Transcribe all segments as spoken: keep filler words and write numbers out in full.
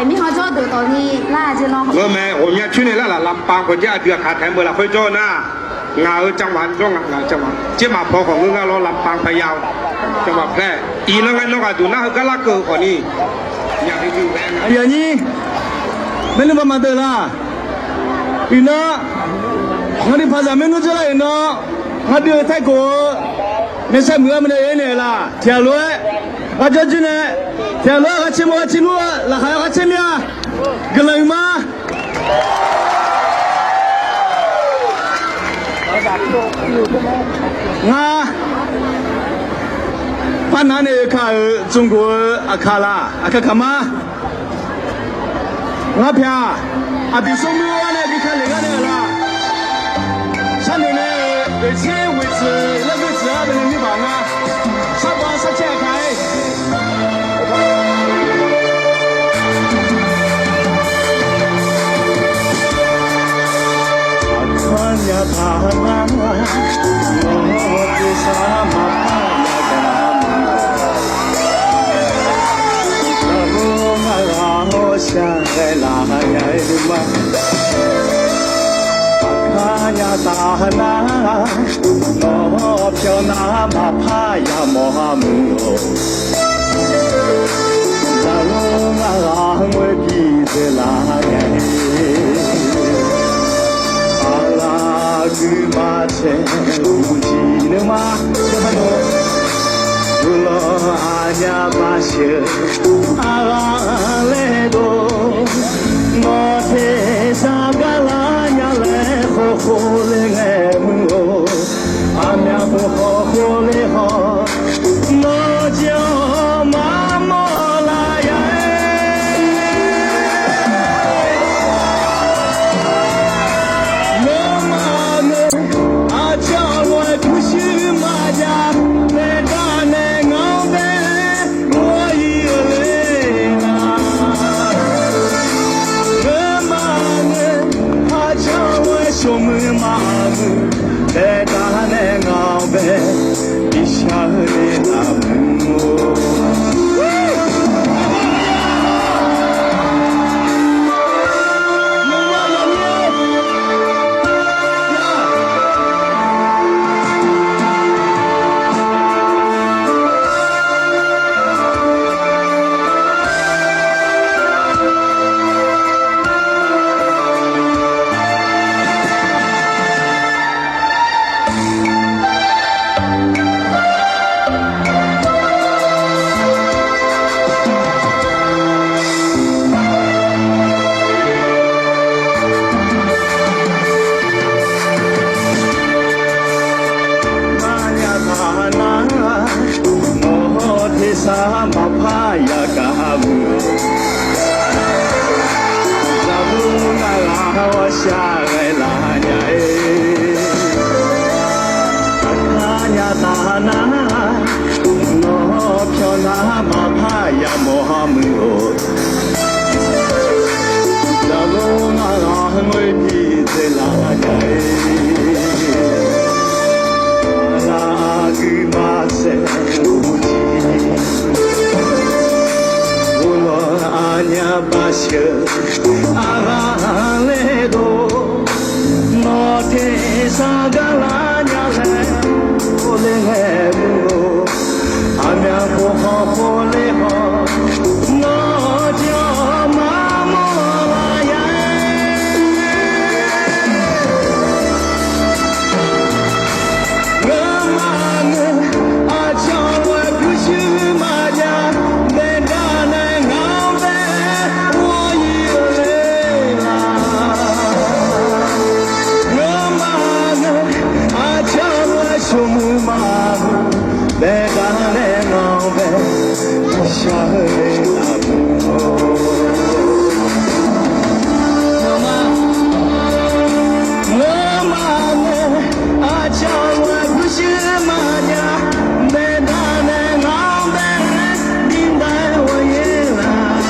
Mirkhanq jawr deuq tawfni lar-eu jeq lawr. Ngeurmae ghawqmya coer nae lar laf ลำปาง khawf jaer aqdui aqkaq taef-aer beu lafkhoer jawr-eu nar, ngaq-euq จังหวัด jawr ngaq, ngaq จังหวัด Jermaqpaw khawf ngeur ngar lawr, ลำปาง พะเยา จังหวัดแพร่ iqnan ngae nawr ghaqduq nar heugar larkeuv-eu khawfni. Aqyuif aqnyir, maernmr baqmaq deuq laq. Iqnan ngar ni paqzaq maernmr jawrlar iqnan, ngar dui-eu taerkhof-eu maeqshar muiq-a maqnaeq-aer naeq laq. Tiqghaq lof-aer ngar jawr jir nae, tiqghaq lof-aer ghaq caer mawr ghaq caer nmr-eu laqkhaq yawr ghaq caer mir-a. Guiqlanq uiqma. Ngar par nar nae oekaq-euq 中国-eu aqkaq laq, aqkaq kaq ma. Ngar pyaq, aqdui smrmuir-awr nae bi ka lef gar nae-euq laq. Sharnoeq nae-euq oeqtser ghoeqtsuif laer ghoeqtsuif-a bae nae mirmaf nga. Sarbav sarcaer aqkaq-aer. Aqkar nya taq nar, nawr tersar maqpar ya gar. Aqkar nya taq nar, nawr pyawq nar maqpar ya mawr. Aqkar nya taq nar, nawr tersar maqpar ya gar. Aqkar nya taq nar, nawr pyawq nar maqpar ya mawr. Aqkar nya taq nar, nawr pyawq nar maqpar ya mawr muiq-awr. Zaqlo ngar ghaq ngoer bi dzaeqlar nya-aer. Aqlaf guiqma tae uqjeq nuima, guqlawq aqnyaf basheuq aqghaq laer dov. Nawr tersar garlar nya laer khawf khawf le ngae muiq-or. Aqmyaq khawf khawf khawf le haw, nawr jeq-awr maqmawr laf ya-aer. Nawmaf-euq aqcawq lof-aer kurshuir maqjav, baedav nae ngaq-anr bae ghawr-ir-eu le nar. Nawmaf-euq aqcawq lof-aer shawqmuiq maqmuiq, baedav nae ngaq-anr bae bishar-eu le nar muiq-or. Aqkar nya taq nar, nawr tersar maqpar ya gar muiq-or. Zaqlo ngar ghaq ghawqshaq ghae laf nya-aer. Aqkar nya taq nar, nawr pyawq nar maqpar ya mawr muiq-or. Zaqlo ngar ghaq ngoer bi dzaeqlar nya-aer. Aqlaf guiqma tae uqjeq, guqlawq aqnyaf basheuq aqghaq laer dov. Nawr tersar garlar nya laer khawf le ngae muiq-or. Aqmyaq khawf khawf khawf le haw, nawr jeq-awr maqmawr laf ya-aer. Ngeur ma ngeur, aqcawq lof-aer kurshuir maqjav, baedav nae ngaq-anr bae ghawr-ir-eu le nar. Ngeur ma ngeur, aqcawq lof-aer shawqmuiq maqmuiq, baedav nae ngaq-anr bae bishar-eu le nar muiq-or. Ngeur ma ngeur, aqcawq lof-aer kurshuir maqjav, baedav nae ngaq-anr bae bidar-aer ghawr-ir lar.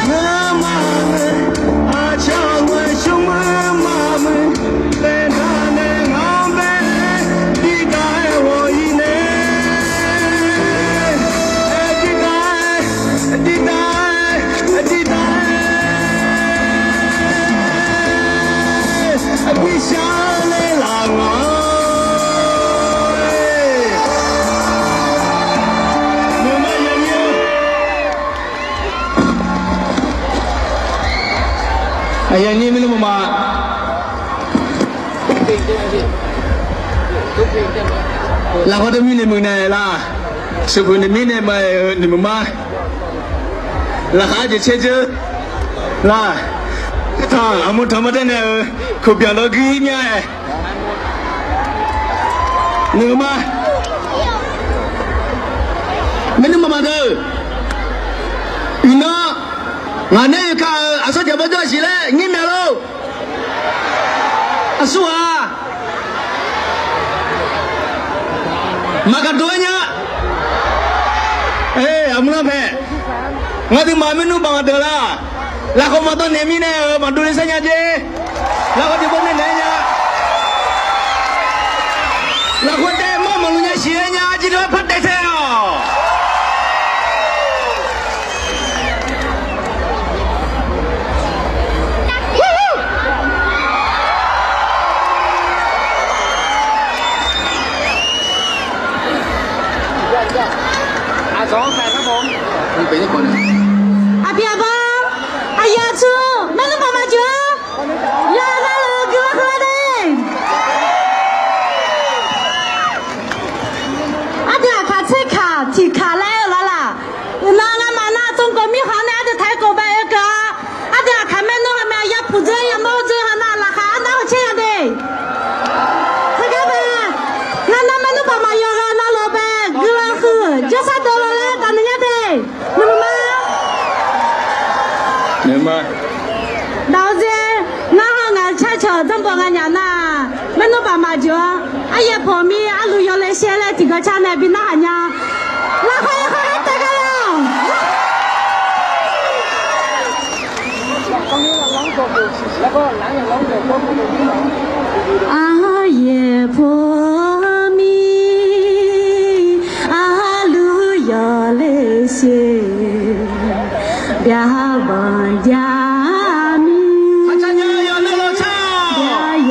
Ngeur ma ngeur, aqcawq lof-aer shawqmuiq maqmuiq, baedav nae ngaq-anr bae bidar-aer ghawr-ir nae. Aqyawf nyir maernmr maqma. Lafkhoer teumirnae muiqnaeq laf. Sheuqpuq naeq mirnae maqaer-eu noeqmuiq ma. Laqkhaq arjeq caer dzeur laf. Taq aqmur tanq mar daer naeq-euq koqbyanq dawr guir mya-aer noeqmuiq ma. Maernmr maqma deuq, iqnan ngaq nae yawkaq-euq aqsur jaq bawr jawr-a siq laer nyir mya lor. Aqsur ghaq maqgaq dov-aer nya. Aqmur lanr paeq, ngaq deuq maqmaer nmr baq maqdeuq laf. Lafkhoer maqdawr naeq mirnae-euq maqdov le sar nya jer. Lafkhoer tiqbawr nae naeq-aer nya. Lafkhoer tae mawr maqluf nya siq-aer nya jir dov-aer par taev tae-awq. Aqbyaqbawr, aqyawf tsur maernmr baq maqjeuq-a. Yawqha navluf guiqlanq huiq-a de. Ardeuv aqkaq tserkaq tiqkaq laer-eu lar laq. Uqnan ngamaf nar tsawrkawv mirkhanq nae ardeuv taq-aer kawv bae-eu keuv-a. Ardeuv aqkaq maernmr ghawqmya yapuq dzeur yamawr dzeur ha nar laqkhaq arnar-eu caer-a de. Teugar bae, ngar nar maernmr baq maqyawf ghaq navluf bae guiqlanq huiq jawrsar deuv laer daqnuiq nya de. Nuima. Daq-eu dzer, ngar ha ngaq carcawq dzanrbawq nganyaf nar, maernmr baq maqjeuq-awr, aryaer pawq mir arluf yawle shaer laer tiqgawr car nae bi narhaq nya. Laqkhaq yawkhav-aer taev gar-awq. Aryaer pawq mir arluf yawle shaer, byaqbanq jav mir,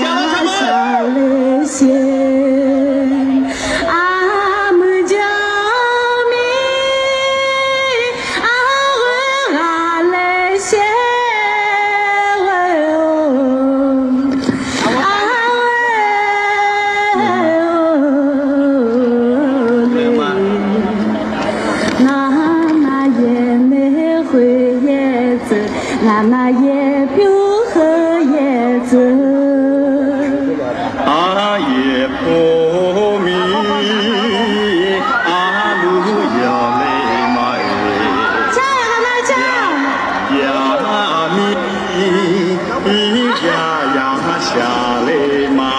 byaqya shaqle shaer, armuiq jawr mir, arghoer ghaqle shaer-eu, arghoer ghaqle. Ngaq nav yaer maeq khoeq yaer dzeuq, ngaq nav yaer pyur heu yaer dzeuq. Aryaer pawq mir arluf yawle ma-aer, byaqya mir, byaqya shaqle ma.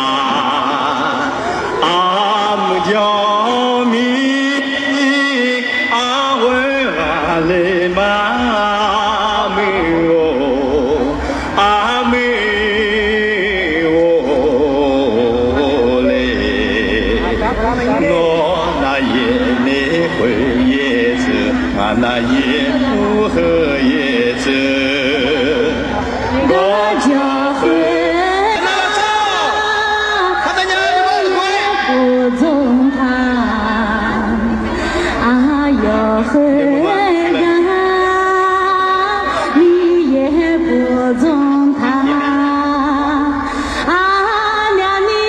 Armuiq jawr mir, arghoer ghaqle ma, armuiq-or, armuiq-or le. Nawr nav yaer maeq khoeq yaer dzeuq, ngaq nav yaer pyur heu yaer dzeuq. Gawrjawq khoer, bof dzmq taq, aqyawf khoergar, Miqyaer bof dzmq taq, aqmyaq ni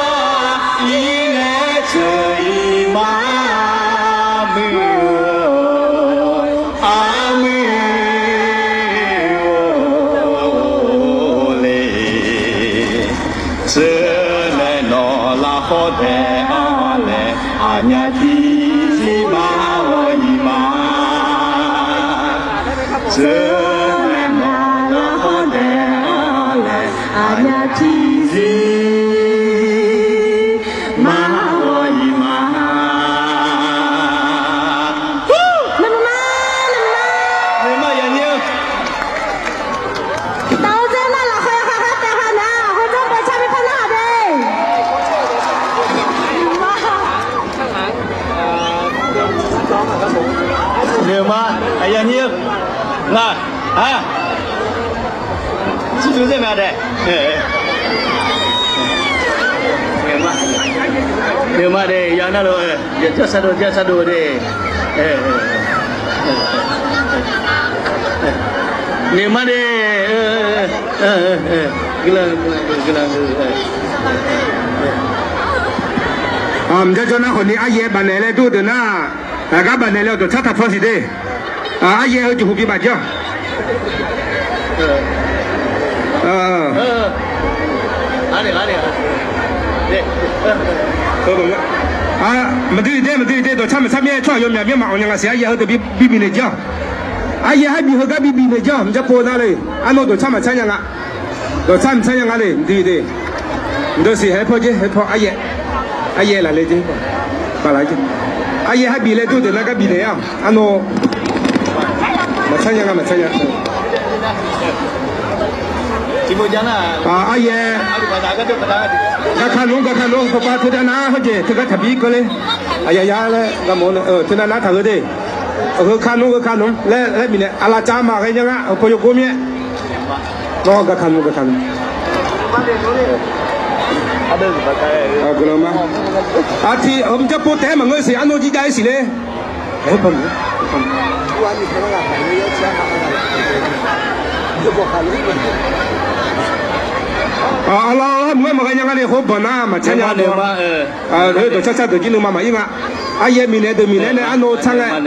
ghawq-ir nae tsuif-ir ma, armuiq-or, armuiq-or le. Teunae nawq lafkhawr daef-anr laeq, aqnyaf tiqzir maqghawq-ir ma. Teunae nawq lafkhawr daef-anr laeq, aqnyaf tiqzir maqghawq-ir ma. Nuima, nuima, nuima yaqnyir-eu. Taqhawr dzer nar lafkhoer yawkhav khav taef ha nar, hawdzanr bawqcar bi par narhaq de. Nuima, aqyawf nyir-eu. Nga, ha. Tsirtsuif zermaeq daef. Nuima de, ya nar lo, jar sar dov, jar sar dov de. Noeqma de, guiqlanq, guiqlanq. Mqjawr jawr nar khawfni aryaer bafnaeq laer dur-eu deuq nar, aqgar bafnaeq laer-awq dawqtsar taqpan siq de. Aryaer heu jeqhu bibaf jir-awq. Maqdui de, maqdui de, dawqtsar maqtsar mir-aer tsawrhaq yawmyaq mir maqanq nya nga siq. Aryaer heu deuq bibif naeq jir-awq. Aryaer har bif heugar bibif naeq jir-awq. Mqjawr pov nar le, arnav dawqtsar maqtsar nya nga. Dawqtsar maqtsar nya nga le, mqdui de. Mqdui siq, haer paw jer, haer paw aryaer. Aryaer laf le jer, baf laf jer. Aryaer har bif laer dur deuq nar gar bif naeq-awq. Arnav maqtsar nya nga, maqtsar nya. Aryaer, gaka nmr, gaka nmr, pawpav teudav nar heujeq teugar taqbi keuvle. Aqyaq ya laer gaq mawf-eu, teunav nar taqgheu de. Heu ka nmr, heu ka nmr laer laer bifnaeq, aqlaf cav maqghae nya nga, heu paw yawgor mir-aer. Nawr gaka nmr, gaka nmr. Guiqlanq ma. Aqtiq heu mqjawr pov taef-aer maqngeur siq, arnav jir jav-ir siq le. Arlawr, maqngeur maqghae nya nga le, khoer banq nar maqtsar nya. Dawqtsar tsar deuq jir nuima maqir nga. Aryaer miqnaeq deuq miqnaeq nae arnav tsar ngae.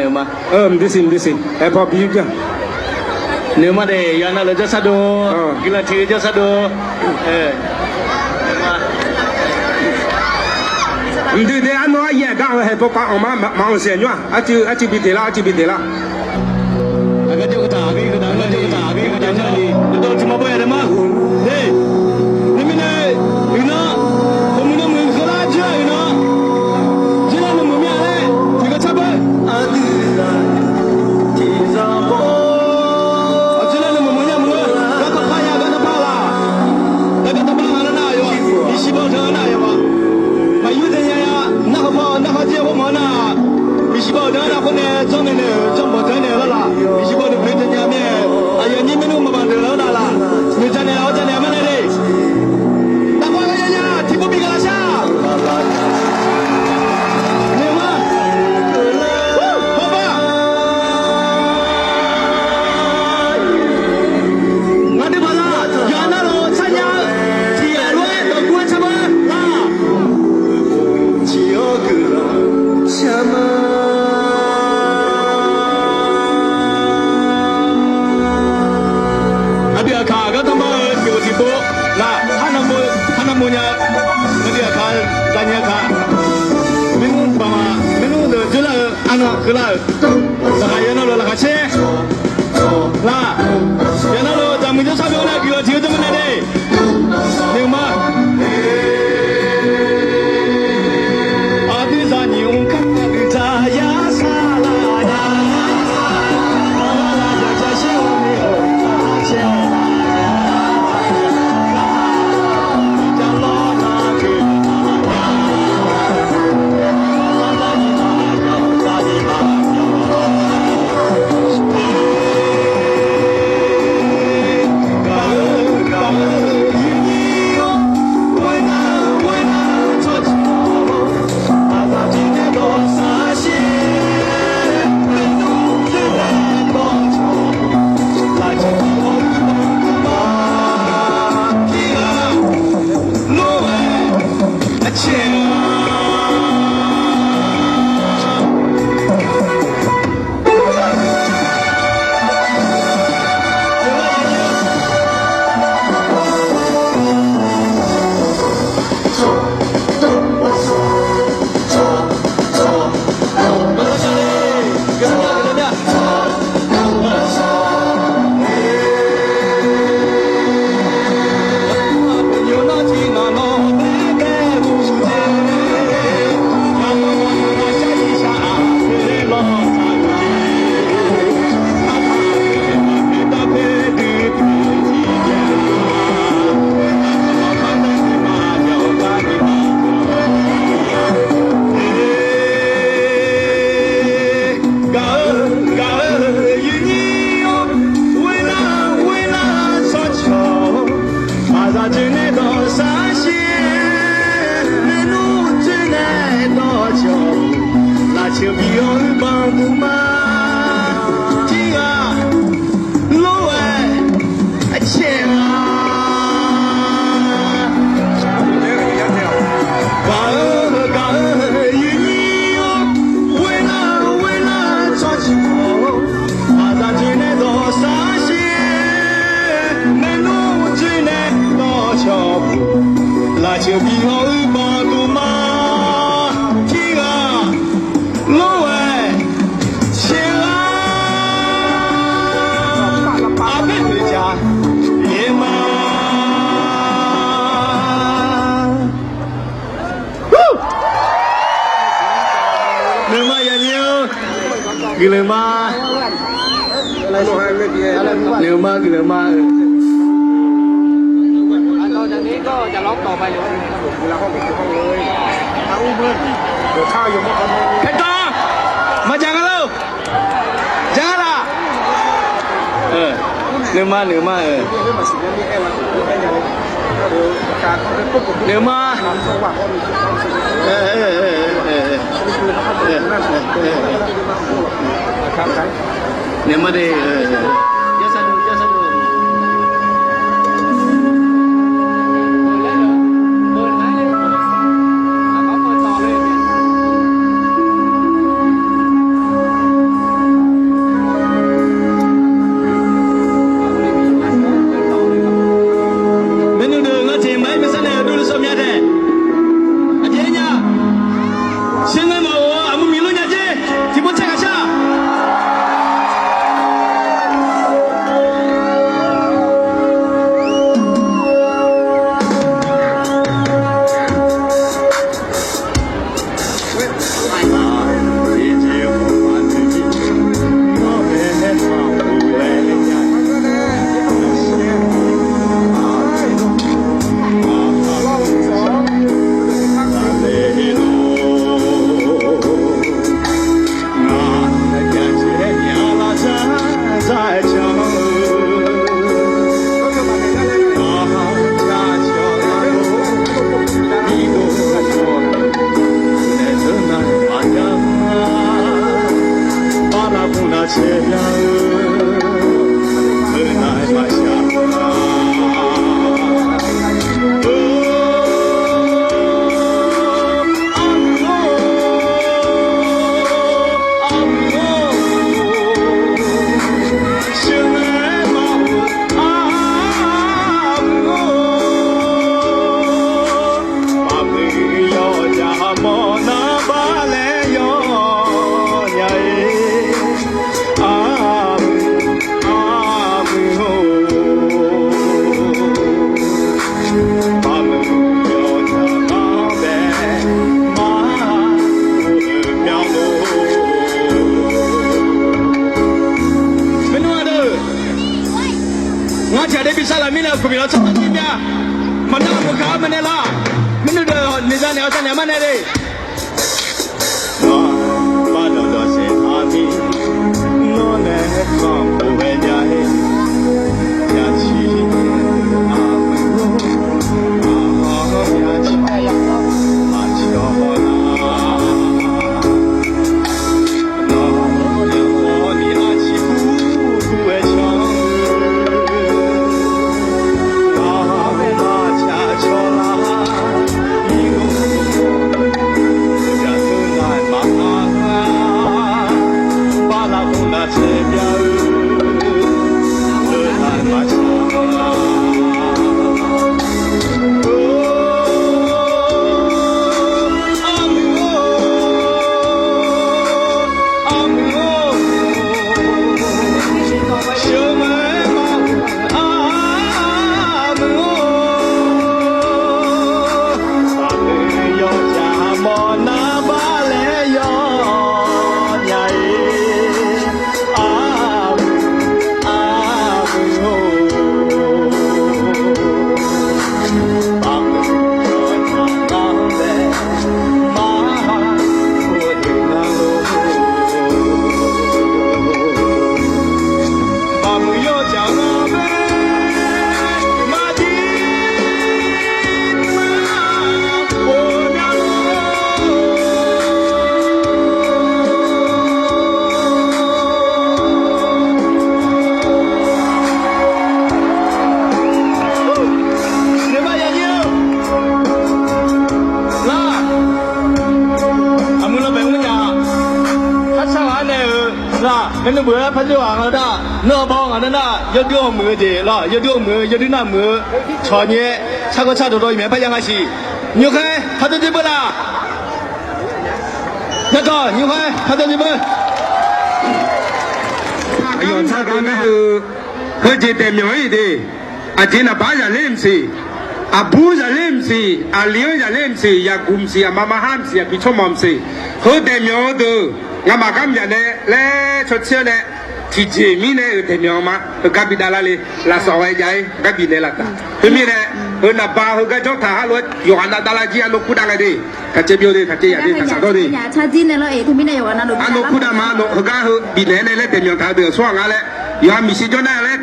Mqdui siq, mqdui siq, aer paw bi yur jir-a. Noeqma de, yawqha navluf jawrshar dov, guiqlanq tiq jawrshar dov. Mqdui de, arnav aryaer aqgar anq haeq paw pav anq ma, maqanq siq aqnymr-aq, arcuiv bi deq lar, arcuiv bi deq lar. Aqgar jawr-eu taq, aqgar jawr-eu taq, aqgar jawr-eu taq, aqgar jawr-eu taq, aqgar jawr-eu taq. Maqyur deuq nya ya, narhaq paw narhaq jir-eu khoermawf-anr nar, miqshi baw-eu deuq-anr nar khoer nae janrnaeq naeq-euq janrbanq deuq-anr naeq lar laq, miqshi baw deuq pyeuf deuq nya mir-aer, aqyawf nyir maernmr maqbaq deuq lar-eu nar laq, noeqdzaq naeq laf-awr dzaq nae-a mar nae le. Taqpar ghae nya nya, tiqpov bi ghaq laf shar. Noeqma. Hawbar. Ngaq deuq baqda yawqha navluf sharnya-eu tiq ghaq lof-aer dawqguv-aer tsar beu lar. Aqdui aqkaq gardanr bar-eu tiq ghaq tiqpov laf, arnavmov, arnavmov nya-eu, aqdui aqkaq zanya kaq, maernmr baq ma, maernmr deuq dzoerlar-eu, arnan keuvlar-euq, laqkhaq yawqha navluf laqkhaq caer lar, yawqha navluf zaqmuiq jawrshar dov nar guiqlanq tiq-eu jawr ma nae de. Noeqma. Aqdui zaq nyiq mr kar dui dzaq yar sar lar. Gaq-eu, gaq-eu, yawnyir-awr, ghoerlar, ghoerlar, tsawrcawq-awr, aqzaq dzoernae dawqsar shir-aer, maernmr dzoernae dawqcawq, lafceuq bi-awr uiqbanq guq ma. Tirghaq lof-aer Guiqlanq ma. Guiqlanq ma, guiqlanq ma. 开张， maqdzaq nga lor. Dzaq laf. Nuima, nuima, nuima. Nuima de. Maernmr deuq ngar jeq maqaer maersar nae aqdui-eu sawmya taef aqjeq-aer nya. Shir ngae mawf-eu aqmur miq lor nya jer. Tiqpov caer ghaq shar. Maernmr ardeuv, ngar tiqghaq de bi sar laf mirnae, aqkuq bif lawr tsawrhaq jir mya. Maqnar maqgaq-anr maqnaeq lar. Maernmr deuq noeqza naeq-awr taq naeq-aer mar nae le. Aqmuiq lanbaeq mr nya, kharshar ghaq-anr nae-euq nar, maernmr beuq-aer par dzoer ghaq nga nar, neur-awr baw-awr ngaq nar nar, yawdui-awr muiq-eu jeq lawr, yawdui-awr muiq-eu, yawdui nar muiq-eu, cawq nyae, shargawr shardawq dawr-iq maeq-aer par ya nga siq. Nymrkhaer khardanr dzoer beu laf. Yadawq nymrkhaer khardanr dzoer beu. Aqyawf sar gar mae-eu, heujeq daefmyanq-ir de. Aqjeq naqbaq-anr zaqler mqsiq, aqbur zaqler mqsiq, aqli-anr zaqler mqsiq, yaqguq mqsiq, aqma maqhar mqsiq, yaqpiq tsawrmawq mqsiq, heu daefmyanq-eu deuq Ngamaf gar myaq nae laer cawtser-awr nae, tiqjeq mirnae-euq daeqmyanq ma. Heugar bi davlar le. Lafsawq ghae jav-ir gar bifnaeq laf taf. Khoermirnae, heu naqba heugar janr taq arlof-aer yawqghaq nav davlar jir arnav kurdav ngae de. Taqcaev byov de, taqcaev yaq de, taqsaq dawr de. Arnav kurdav ma, arnav heugar heu bifnaeq nae laer daeqmyanq taq-eu deuq aqsur-aq nga laer, yawqha miqshi jawr nar laer,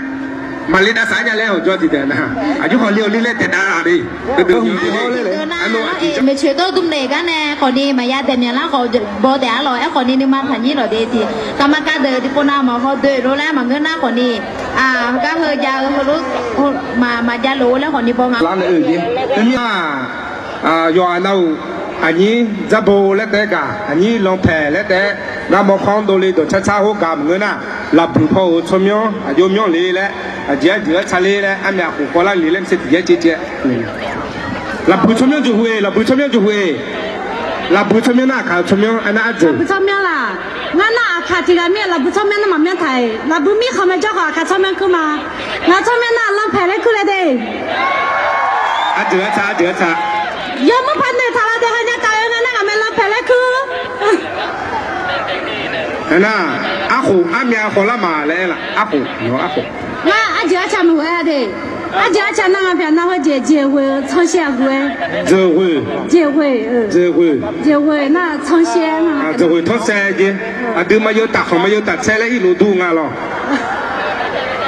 maqle dav saq nya laer hawq jawr tiqdeuq nar, aqjox khawf le-awq le laer taeqdav laf de. Maeqtsoeq dawr dmr naeq gar nae khawfni maqya daeqmyanq lar khawf baw taef-a lawq. Aerkhawfni nuima taqnyir lawq de tiq. Kavmaqkav deuq tiqpov nav maqhaw doe lof laer maqngeur nar khawfni, heugar heu jav-eu heulof maqjav lof-eu laer khawfni baw nga. Yawqghaq nav-euq aqnyir dzarbo laer taef-aer gaq, aqnyir lanpaeq laer taef-aer, ngar mawrkhanr dovle dawqcar car khoergaq maqngeur nar, lafbuiq paw-euq tsawrmyanr aqjox myanr le laer, aqjeq arjeuq-aer tsaqler laer armyaq khof khawvlar le laer maqsiq tiqyaer caev caev. Lafbuiq tsawrmyanr jeqhu-eq, lafbuiq tsawrmyanr jeqhu-eq. Lafbuiq tsawrmyanr nar aqkaq-eu tsawrmyanr aernar arjeuq. Lafbuiq tsawrmyanr laq. Ngar nar aqkaq tiq ghaq mir-aer lafbuiq tsawrmyanr nar maqmyanr taq-iq. Lafbuiq mirkhanq mae jawr khawf aqkaq tsawrmyanr kur ma. Ngaq tsawrmyanr nar lanpaeq laer kur le de. Arjeuq artaq, arjeuq artaq. Yawmuiq paq noeqtaq la de, hanya taf-eu nga nar ngaq mae lanpaeq laer kur. Aernar, arkhof armyav khawvlar ma laer aer laf, arkhof, arkhof. Ngar arjeuq arca maqghoe-a de. Arjeuq arca nar nga pyaq nar khoerjeq jeqghoe-eu tsanrshae aqghoe-aer. Jeqghoe. Jeqghoe, jeqghoe. Jeqghoe nar tsanrshae-aer nga. Jeqghoe tsanrshae jeq. Aqdui maqyawf tafkhanq maqyawf taf tsaer laer irluf dur nga lawr.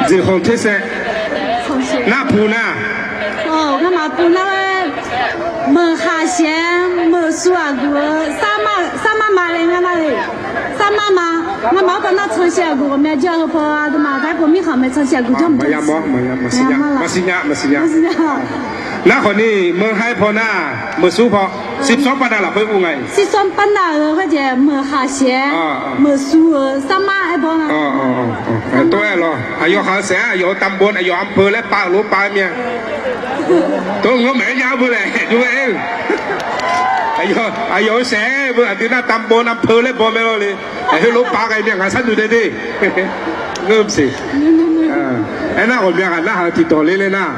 Jeqkhanq tersae. Nar pu nar. Ngamaf pu nar-aer, meuqkhaq shaeq-aer meuqsu aqguf-eu sarmar ma laer ngar nar-e. Sarmar ma. Ngamaf-anr paw nar tsanrshae aqguf ghawqmya jawr-eu heu paw aqduimaf taqkhof mirkhanq mae tsanrshae aqguf jawr maqya mawr, maqsiq nya, maqsiq nya, maqsiq nya. Nar khawfni meuqha-aer paw nar, meuqsu paw, สิบสอง pavnav lafkhoer ur nga-iq. สิบสอง pavnav-euq khoerjeq meuqkhaq shaeq-aer meuqsu-euq sarmar aer baw nga. Tov-aer lawr, aqyawf khaq-eu saef-aer aqyawf-euq ตำบล aqyawf อำเภอ laer pav-euq lof pav-aer mir-a. Tov ngeur maeq-aer nya-aer beu lae, jov-aer-eu. Aqyawf-euq saef-aer beu aqdui nar ตำบล อำเภอ laer baw mae lawr le. Aq, heulof pav ghae mir-a, ngaq sharnoeq dae de. Ngeur maqsiq. Aernar ghawqmya ghaq narhaq-eu tiqdawq ler laer nar,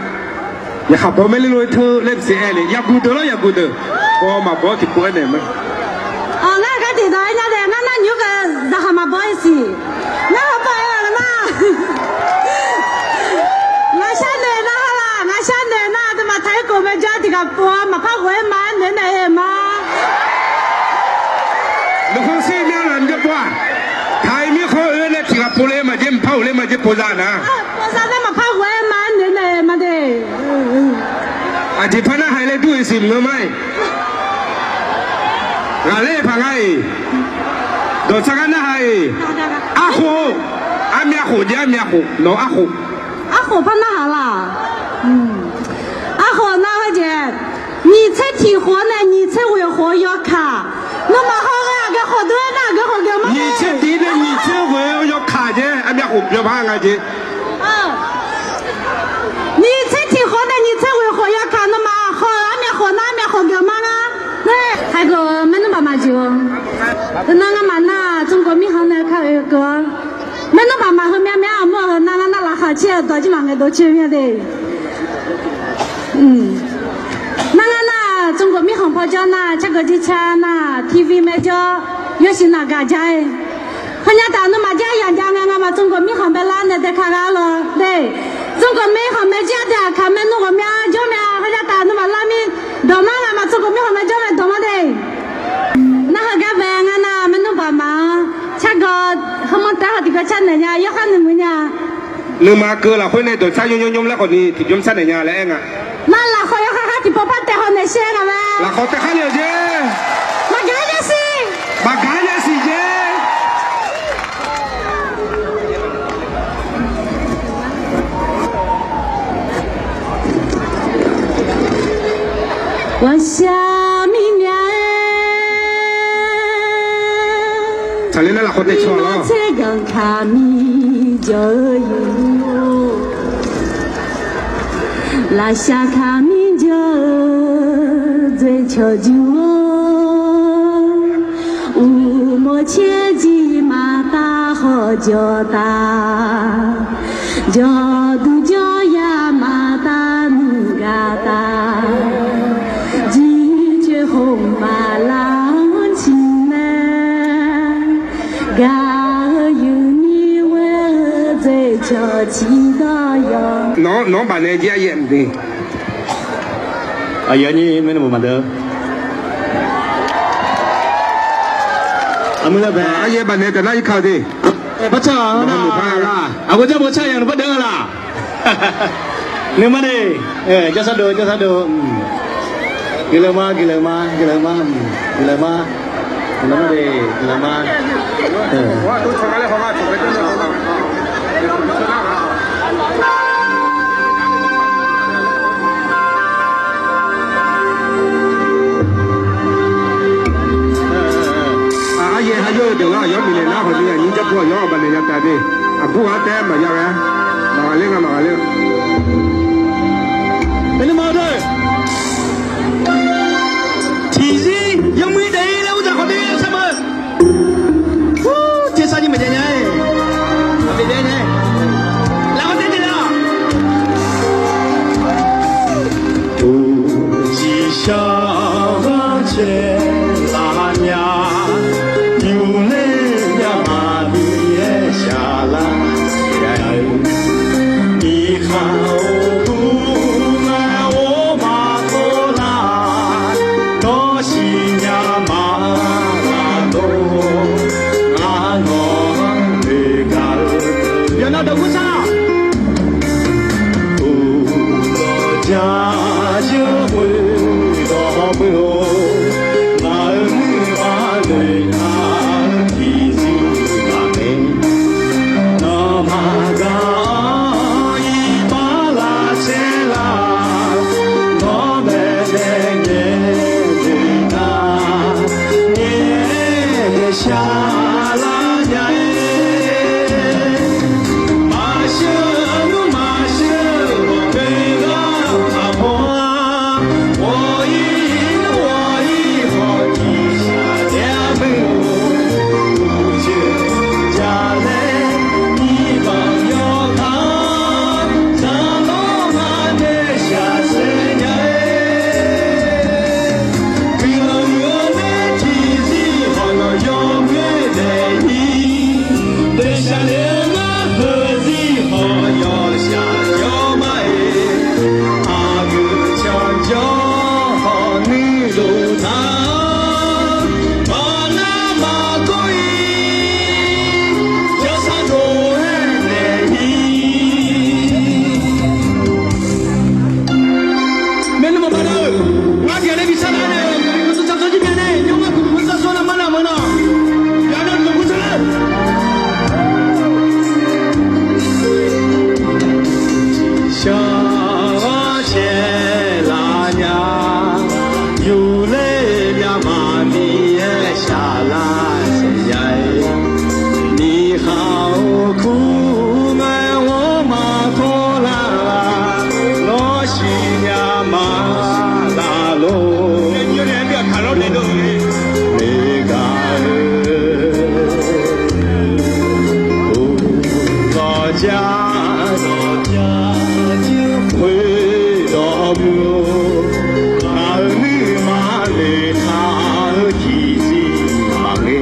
yaqkhaq baw mae le lof-aer teu laer maqsiq aer le, yaqguq deuq lawr yaqguq deuq. Baw maqbaw tiqpov-aer naeq ma. Aq, ngar gar tiqdawq-aer nya dae ngar nar nymr ghae zaqkhaq maqbaw-ir siq. Ngar hawbaw-aer-a nar. Ngaq sharnoeq nar ha laq, ngaq sharnoeq nar aqduimaf taqkhof mae jawr tiq ghaq pov-a maqpar ghof-aer ma-aer noeq naeq-eu ma. Nuikhanr shir myanr laf mqjawr pov-aq. Taq-iq mirkhanq oe nae tiq ghaq pov le maqjeq, mqpar ghof le maqjeq, povzaq nar. Povzaq nae maqpar ghof-aer ma-aer noeq naeq-eu ma de. Aqjeq par narhaq laer dur-iq siq maqngeur ma-iq. Ghaqler paq nga-iq. Dawqtsaq gar narhaq-iq. Arkhof. Armyav khof jeq, armyav khof. Nawq arkhof. Arkhof par narhaq laq. Arkhof nar heujeq, nyiq tser tiq khof-awr nae nyiq tser ghoeq khof-eu yawkaq. Nawmaf haw ghae aqgeu khof dov-aer nar aqgeu khof geuf ma. Nyiq tser tiq nae nyiq tser ghoeq-eu yawkaq jeq, armyav khof byawpar nga jeq. Nyiq tser tiq khof nae nyiq tser ghoeq khof yawkaq nawmaf haw-euq armyav khof nar armyav khof geuf ma nga. Hageuf-eu maernmr baqmaf jeq-eu. Teunar ngamaf nar-aq, 中国 mirkhanq nae ka oe keuv-awr, maernmr baqmaf heumyav myav armur-eu heu nar ngar nar laqkhaq caer-eu dawq jir maqngaeq dov coer myav de. Nar ngar nar-aq, 中国 mirkhanq paw jawr nar, cargeu jir car nar, TV mae jawr, yawshuif naq gaq jar-ir. Heunya taf nuima jar yaq jav ngae ngamaf 中国 mirkhanq baelar nae dae ka gha lawr de. 中国 mirkhanq mae jir-a de, aqkaq maernmr ghawqmya jawr myav, heunya taf nuima lar mir dawq mar ngamaf 中国 mirkhanq mae jawr mae dawq mar de. Nar heugar bae ngar nar maernmr baqmaf-anr cargeu heumanr taef haw tiqkeuv car naeq nya, yawkhar nuimuiq nya. Nuima keuv lafkhoer nae dawqcar nymr nymr nymr laer khawfni tiqbymr car naeq nya laer aer nga. Nar lafkhawf yawkhar khar tiqpov par taef haw naeq shaer nga mae. Lafkhawf taef khar le-euq jeq. Maqgaq yasiq. Maqgaq yasiq jeq. Ghawqshaq mirnae-aer, taqler nar lafkhawf taef caw lawr. Tserganq kaq mir jawr-eu yur-or, lafshaq kaq mir jawr-eu dzoercawq jur-or, uqmov caer jir maqtav hawq jawqtaf, jawqduq jawryar maqtav nuigaq taf, jircoer khof maqlar-anr ciqmae. Nawq-anr bafnaeq jir aryaer mqde. Aqyuif aqnyir maernmr maqdeuq. Armur lar bae. Aryaer bafnaeq taf nar irkaq-eu de. Barca-aq, aqgeu jar bawcar yaq nmr bardeuv-a laq. Nuima de. Jarsar dov, jarsar dov. Guiqlanq ma, guiqlanq ma, guiqlanq ma, guiqlanq ma. Guiqlanq ma de, guiqlanq ma. Aryaer ha jawr-eu deuq-anr aqyawf bifnaeq nar khawf ni aqnyir jarpov aqyawf-anr bafnaeq nya taf de. Aqbur ghaq taef maqya ghae-a. Maqghaqler nga, maqghaqler-eu. Nuima deuq. Tiqzir yawmuiq daef-ir laer uqdzaq khawf de sharma. Tersar nyir maqjav nya-aer. Aqbif daef nae. Laqkhaq taef daef lar. Uqcif shar ghanr caev laf nya, yufler myavmaqbi-aer shaqlar-a. Miqkhaq-euq gur-aer or maqtov lar, nawr siqnya ma laf dov. Ngar nawq-anr noeqgaq-eu yawqnan dawq gursar Uqdzan jawr khoerdawq beu-or, ngaq-euq nuima noeqtaq-eu tiqzir maqngae. Nawmaf gaq-anr iqbax lavtser lar, nawr baenae ngaeq noeq nar, ngaeq shaqlar nya-aer. Maqsheuq nmr maqsheuq ghawqmya ghaq maqbaw-a. Ghawq-ir nmr ghawq-ir khawf tiqshaq taef-aer meuq-or, uqcif jaqlaer nyiq banq yawkaq-anr, zaqlanr ghaq nae shaqsaef nya-aer. Guiqlanq muiq-eu nae tiqzir hawq nawq yawmuiq daef-ir, noeqshaq le-eu ngar heuzir hawq yawshaq jawr ma-iq, aqgeu canjawr hawq nuirluf taq-anr, maqnar maqgawr-ir yawshaq dov-aer naeq-ir. Maernmr maqbav nar-eu, ngar byanlar bi sar nar nae, Miqyaer guiqlanq tsawrcawq jir byanlar nae, yawr ngar guiqlanq tsawrcawq nar mar nar meuq nar, yawqnan guiqlanq tsawrcawq lar. Shaq ghanr caev laf nya, yufler myavmaqbi-aer shaqlar saef nya-aer. Miqkhaq-euq kur ngae ghawr maqtawr lar, nawr siqnya ma laf lor. Noeqgaq-eu, uqdzan khoerdawq beu-or, ngaq-euq nuima noeqtaq-eu tiqzir maqngae.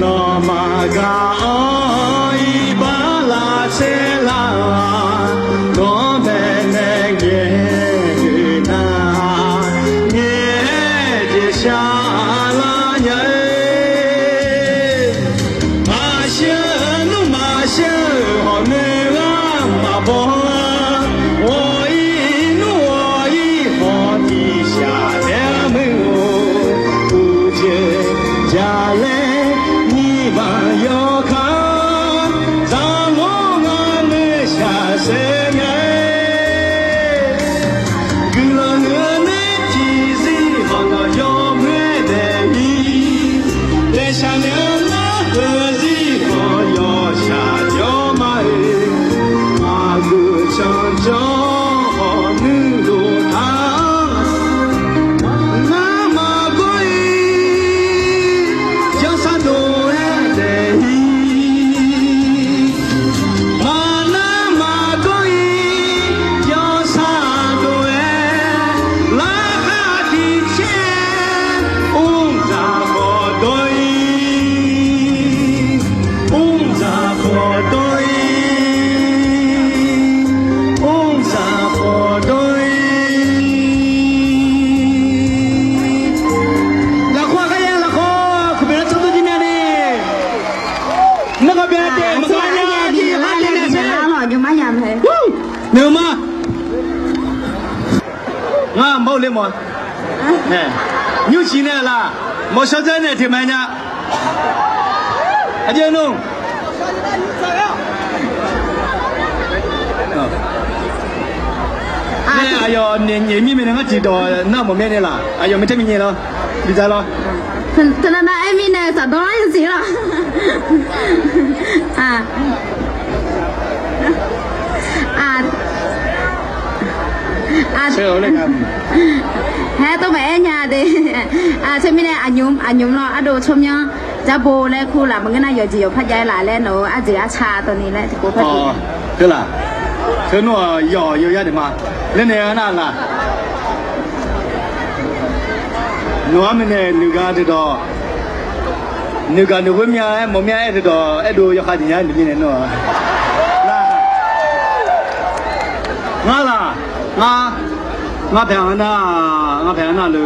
Nawmaf gaq-anr iqbax lavtser lar-a, nawr baenae ngaeq noeq nar, ngaeq jeq shaqlar nya-aer. Maqsheuq nmr maqsheuq ghawqnoeq ghaq maqbaw-a. Ghawq-ir nmr ghawq-ir khawf tiqshaq taef-aer meuq-or, uqcif jaqlaer nyiq banq yawkaq-anr, zaqlanr ghaq nae shaqsaef nya-aer. Guiqlanq huiq-eu nae tiqzir hawq nawq yawmuiq-aer Mawf, nymrciq nae laq, mawqshawr dzaer nae teq mae nya. Aqjeq nmr. Nae aqyawf nyaef mir mae nae ngar tiqdawq nar mawf mae nae laq, aqyawf maeq taer mi nyae lawr, bidzaq lawr. Teunav nav aer mirnae saqdawr-anr yasiq lawr. Haer tov maqaer nya de. Teumirnae aqnymr aqnymr lawr ardov tsawrmyanr, jarbo laer kur laf maqngeur nar yawqjeq yawqpar jav-aer laf laer nawq-eu arjeq arca dawqni laer tiqpov par Teu laq, teu nmr-aq yawq yawqya deuq ma. Laer nae nar laq, nawq-ar mae nae nuigar deuq dawq, nuigar nuighoer myav-aer mawf myav-aer deuq dawq aerdov yawkhav jeq nya-aer nuimirnae nmr-aq, ngar laq, ngar, ngar paeq nar, ngar paeq nar le,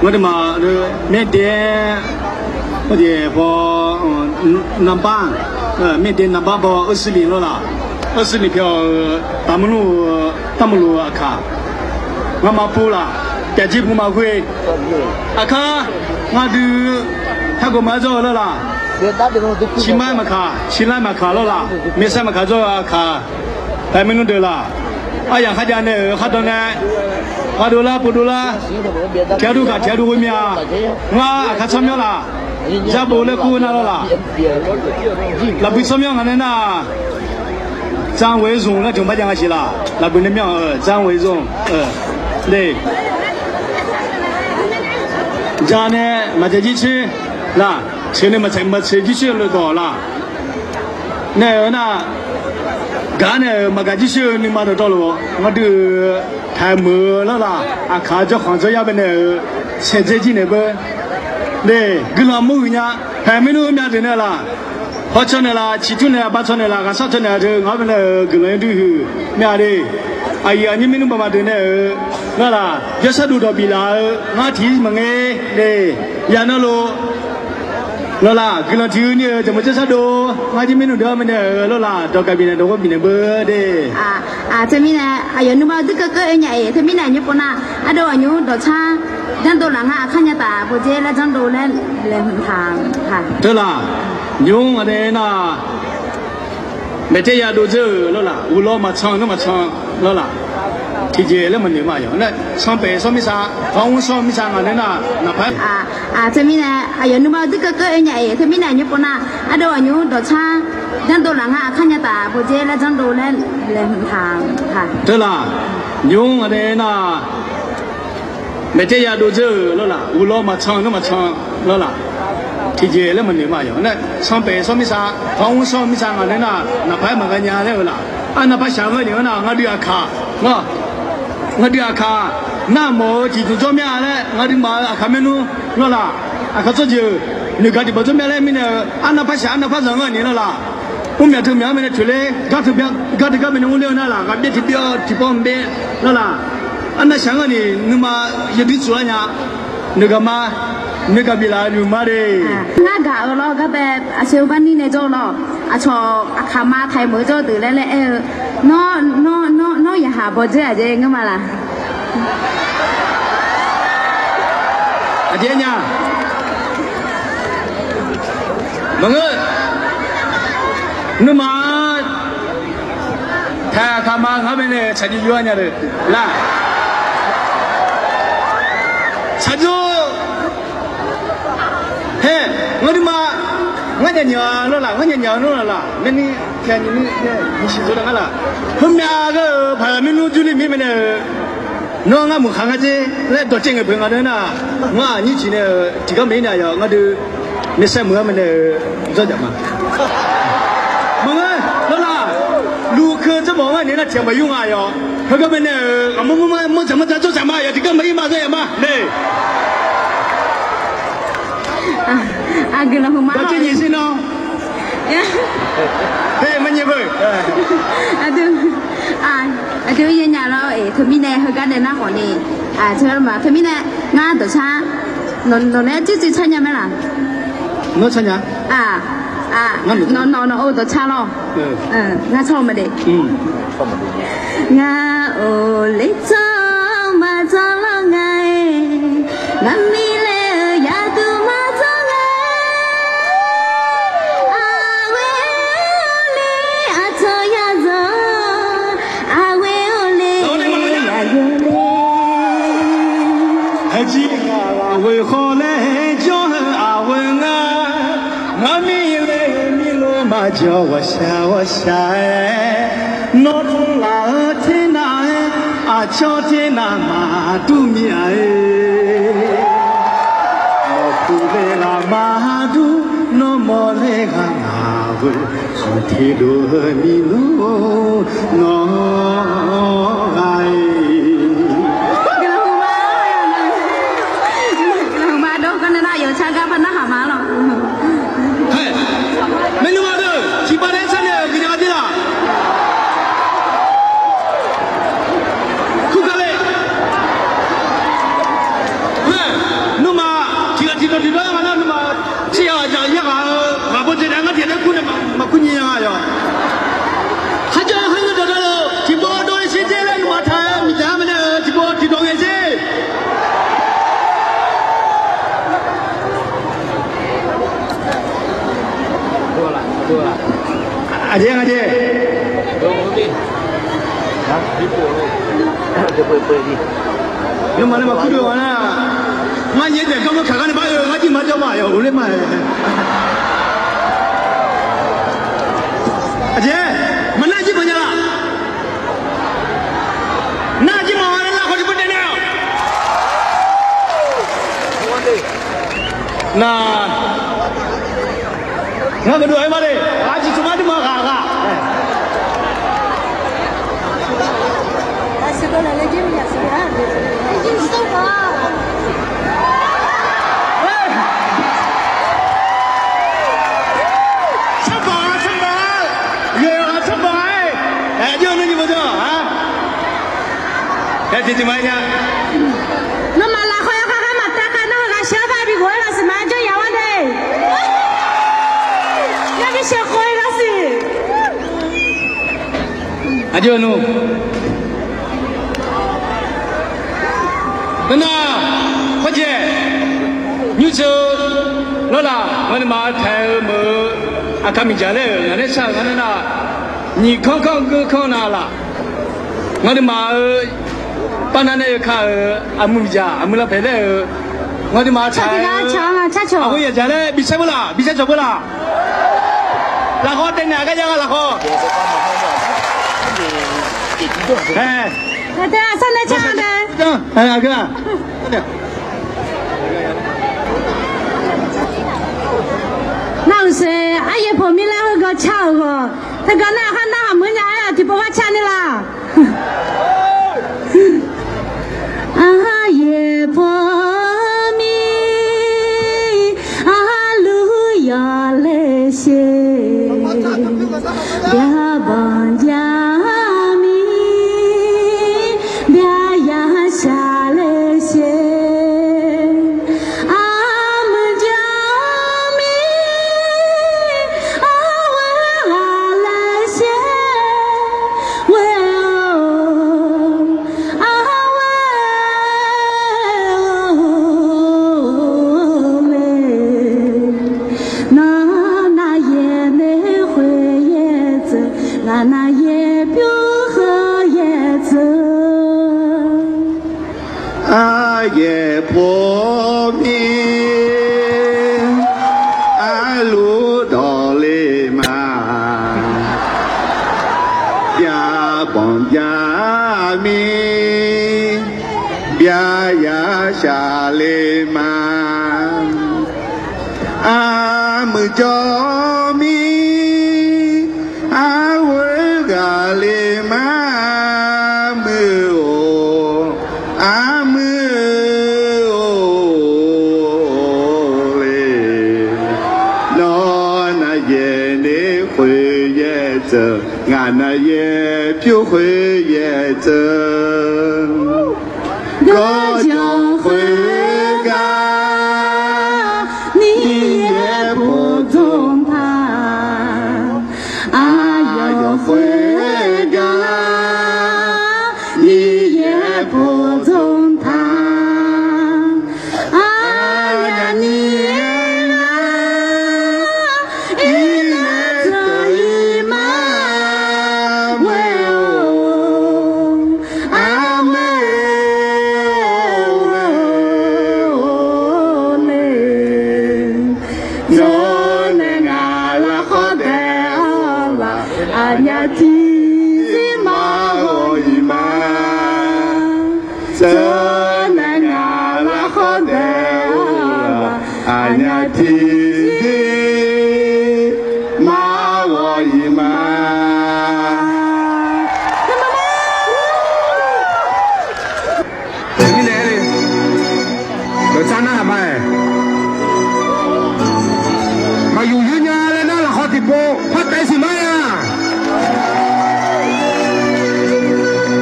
ngar deuq ma le, myaerdae-aer, myaerdae paw, naqbar, myaerdae naqbar baw-eu อัสสิริ lawr laq, อัสสิริ pyaeq-eu ตำรวจ, ตำรวจ aqkaq, ngamaf pov laq, pyaqjir pov maqghoe, aqkar, ngar dui, hageuf ma-aer jawr-eu lawr laq, ciqmar maqkaq, ciqlar maqkaq lawr laq, maeqsaer maqkaq jawr-eu aqkaq, paeq maernmr deuq laq, aryaq kharjav nae-euq khardawq nae, ghardov lar pov dov lar, tiq ghaq dov gaq tiq ghaq dov ghoe myav, ngar aqkaq tsawrmyanr laq, jarbo laer kur nar lawr laq, lafbui tsawrmyanr ngaq nae nar 张伟忠 laer tiq bar jav nga siq laq, lafbui nae myanr-eu 张伟忠, de, ja nae maqjav jircoer laq, tseq nae maqtseq jircoer-eu le dawq laq, nae-euq nar, gaq nae-euq maqgaq jircoer-eu nuima dawqtawvluf ngar dui-eu taq-aer meuq-eu lawr laq, aqkaq jawrkhanq jawryar bae nae-euq saeqdzae jir naeq beu, de, guiqlanq mawrhuiq nya, paeq maernmr myav deuq nae laq, hawcaw naeq laf, ciqtur naeq laf, baqcaw naeq laf, ghaqsar caw naeq laf teu ngaq-anr bae nae-euq guiqlanq yawdui huiq myav de, aqyuif aqnyir maernmr baqmaf deuq nae-euq, ngar laq, yawshar duq dawq biflaf-eu ngar tiq maqngeur de, yaq navluf lawr laq, guiqlanq tiq gheu ni-euq jaqmeuq jawrshar dov, ngar jir maernmr deuq-anr bae nae-euq lawr laq, dawq gaq bifnaeq dawq ghov bifnaeq beu de. Teumirnae aqyawf nuima dui keuv keuv-eu nya-iq, teumirnae aqnymr pov nar, ardov aqnymr dawqtsar, janrdov laf ngar aqkar nya taf bawdzer laer janrdov laer laeqhmq taq. Teu laq, nymr ngaq nae nar, maeqtaer ya dov dzeur-euq lawr laq, uqlawr maqcan nmr maqcan lawr laq, tiqjeq laer maqnoeq ma yawq nae, can paef sawr mirtsa, tanmr sawr mirtsa ngaq nae nar naqpar Teumirnae aqyawf nuima dui keuv keuv-eu nya-iq, teumirnae aqnymr pov nar, ardov aqnymr dawqtsar, janrdov laf ngar aqkar nya taf bawdzer laer janrdov laer laeqhmq taq. Teu laq, nymr ngaq nae nar, maeqtaer ya dov dzeur-euq lawr laq, uqlawr maqcan nmr maqcan lawr laq, tiqjeq laer maqnoeq ma yawq nae, can paef sawr mirtsa, tanmr sawr mirtsa ngaq nae nar naqpar-aer maqghae nya laer-eu laq, arnavpar shaq-eu ngeur ni-anr nar ngar dui aqkaq, ngar dui aqkaq, nar mawf-eu tiqdmq jawr mya laer ngar dui maf-eu aqkaq maernmr lawr laq, aqkaq tsawrjeuq noeqgaq tiqpawf jawr mya laer mirnae-eu arnavpar shaq arnavpar zanq ngeur ni lawr laq, mrmyaq teu myaq-anr bae nae toeq ler, gar teu gar bae nae mrler-eu nar laq, ghaqbyaer tiqbyaer-awr tiqpawf mr byaer lawr laq, arnav shaq ngeur ni nuima yawdui tsuf lar nya, noeqgaq ma, noeqgaq biflaf-eu nymq ma de. Ngar gaq-eu lawr gar bae aqseu bar nir nae jawr-eu lawr, aqcawq aqkaq ma taq-aer meuq-eu jawr-eu deuq laer laer aer-eu, nawr, nawr, nawr, nawr yaqhaq bawdzer-aq jeq ngeur ma laq? Aqjeq nya. Maqngeur. Nuima taq aqkaq ma ngar bae nae tsaqjov jov-ar nya deuq laq. Tsaqjov. Haer, ngar nuima, ngar nyaf nyaf-eu lawr laq, ngar nyaf nyaf-eu lawr laq, maernmr, nyiq siq dov laf ngar laq, heumyav ghae-euq paq-aer maernmr jurni mir mae nae-eu, nawr ngar meuq khaq ngar dzer laer dawqcaev ngaeq peuq nga deuq nar, ngar aqnyir ciq nae-euq tiqgar maqir nae aqyawf ngar dui maeqsaer meuq-anr mae nae-eu jawrjaq ma. Maqngeur lawr laq, lukeuv dzarmawf ngar naeq nar tiq ghaq maqyur nga aqyawf. Heugar mae nae-euq aqmur mur ma mawr dzaq mawr dzaq jawrdzaq ma aqyawf tiqgar maqir ma zar yaf ma le. Aqguiqlanq huiqma dawqcaev nyiq sir nawr. Te maqnyaef beu. Aqdui, aqdui yaer nya lawr-eq, teumirnae heugar nae nar khawf ni, teumirnae ngar dawqcar, nawq nae tsuiv tsuiv car nya mae laq? Nawr car nya. Nawq, nawq, nawq-eu dawqcar lawr. Ngar car-eu ma de. Ngar-or le tsanr maqdzanr lawr nga. Ngar mirle-eu yaqduq maqdzanr ngae, aqghoe-awr le aqcawq yadzawq, aqghoe-awr le yaqghoe le. Aqjeq aqghoe khawf laer jawr-eu aqghoe ngar, ngar mirle mirlo maqjawr ghawqshaq ghawqshaq-aer, nawr tmr laf-eu ter nar-aer, aqcawq ter nar maqdur mir-a-e. Nawq puq le ghaq maqdur, nawr mawr le ghaq maqghoe, khanqteq dov-eu mirlo nawr ghaq-iq. Haer, maeqnan maqdeuq tiqpav nae sharnaeq-euq guiqlanq aqdui laq. Kurkale. Haer, nuima tiqghaq tiqdawq tiqdawq-aer nga nar nuima tsir ya ghaq jaq yar ghaq-eu ghaq bawdzae nae ngar tiqghaq nae kur nae maqkur nyi nya nga yawq. Kharjan kharjan dawqdawq-eu tiqpov dawr-ir shir dzer laer nuima taq-aer miqdzaq-aer maqnaeq-eu tiqpov tiqdawq ngae sher. Aqjeq aqjeq. Nuima nae maqkur deuq-a nar, ngar nyaef daef garmanr kaq gar nae bar oe ngar jir maqjawr ma yawq uqler ma. Aqjeq, maqnar jir maqnya laf. Nar jir maqnya laf khawf tiqpov daef nae-awq. Nar, ngar maqdov-aer ma le. Aqjeq tmq ma dui ma ghaq ghaq. Sanrbaq-a sanrbaq-a, yawqghaq sanrbaq-a-aer, aqjox nar nymr mawrdanr-a. Aer tiqtiq ma-aer nya. Nawmaf lafkhawr yawkhav khaer maqtav khav nar heughaq sheuq-anr bar bi ghof-aer ghaq siq ma-aer janr yaf-awr de. Ngar bi sheuq khawf-ir ghaq siq. Aqjox nmr. Nar, hawrjaeq, nymrceuq, lawrlaf, ngaq nuima taq-eu meuq-eu, aqkar miqdzaq laer-euq ngaq nae shar-euq ngar nar nar, nyiq kanr kanr geur kanr na laf. Ngaq nuima-euq, par nar nae yawkaq-euq aqmuiq miqdzaq aqmuiq lavpaeq laer-euq, ngaq nuima taq-eu, aqghoe yadzaq laer bi shar beu laf, bi shar cawq beu laf. Lafkhawr taev naeq-a gar jav nga lafkhawr. Nar uqshoe aryaer pawqmir laer heugar car-euq ghawq, teugar nar-aq, khar nar haq meuq nya-aer-aq tiqpov gar car ni laf. Aryaer pawqmir, arluf yawq le sher, byaq banq jaq mir, byaq yashaq le sher, armuiq jawr mir, arghoer ghaq le sher, ghoer-or, arghoer le. Nawr nar yaeq nae khoeq yaeq dzeuq, ngaq nar yaeq pyur khoeq yaeq dzeuq. Aryaer pawqmir, arluf dawqle ma, byaq banq jaq mir, byaq yashaq le ma. Armuiq jawr mir, arghoer ghaq le ma, armuiq-or, armuiq-or le. Nawr nar yaeq nae khoeq yaeq dzeuq, ngaq nar yaeq pyur khoeq yaeq dzeuq. Gawrjawq khoergar, nir yaeq pov dzmq taq. Aqyawf khoergar, nir yaeq pov dzmq taq. Ni-aer nar, iqnan taq iqma ghoe-or, armar-aer ghoe-or nae, yawnae ngaq lafkhawr daef-awr ghaq, aqnyaf tiqzir maqghawq-iq ma. Yawnae ngaq lafkhawr daef-awr ghaq, aqnyaf tiqzir maqghawq-iq ma. Mirnae aer-eu, dawqtsar nar aqma-aer, maqyuq yur nya laer nar lafkhawr tiqpov par taef siq ma-a.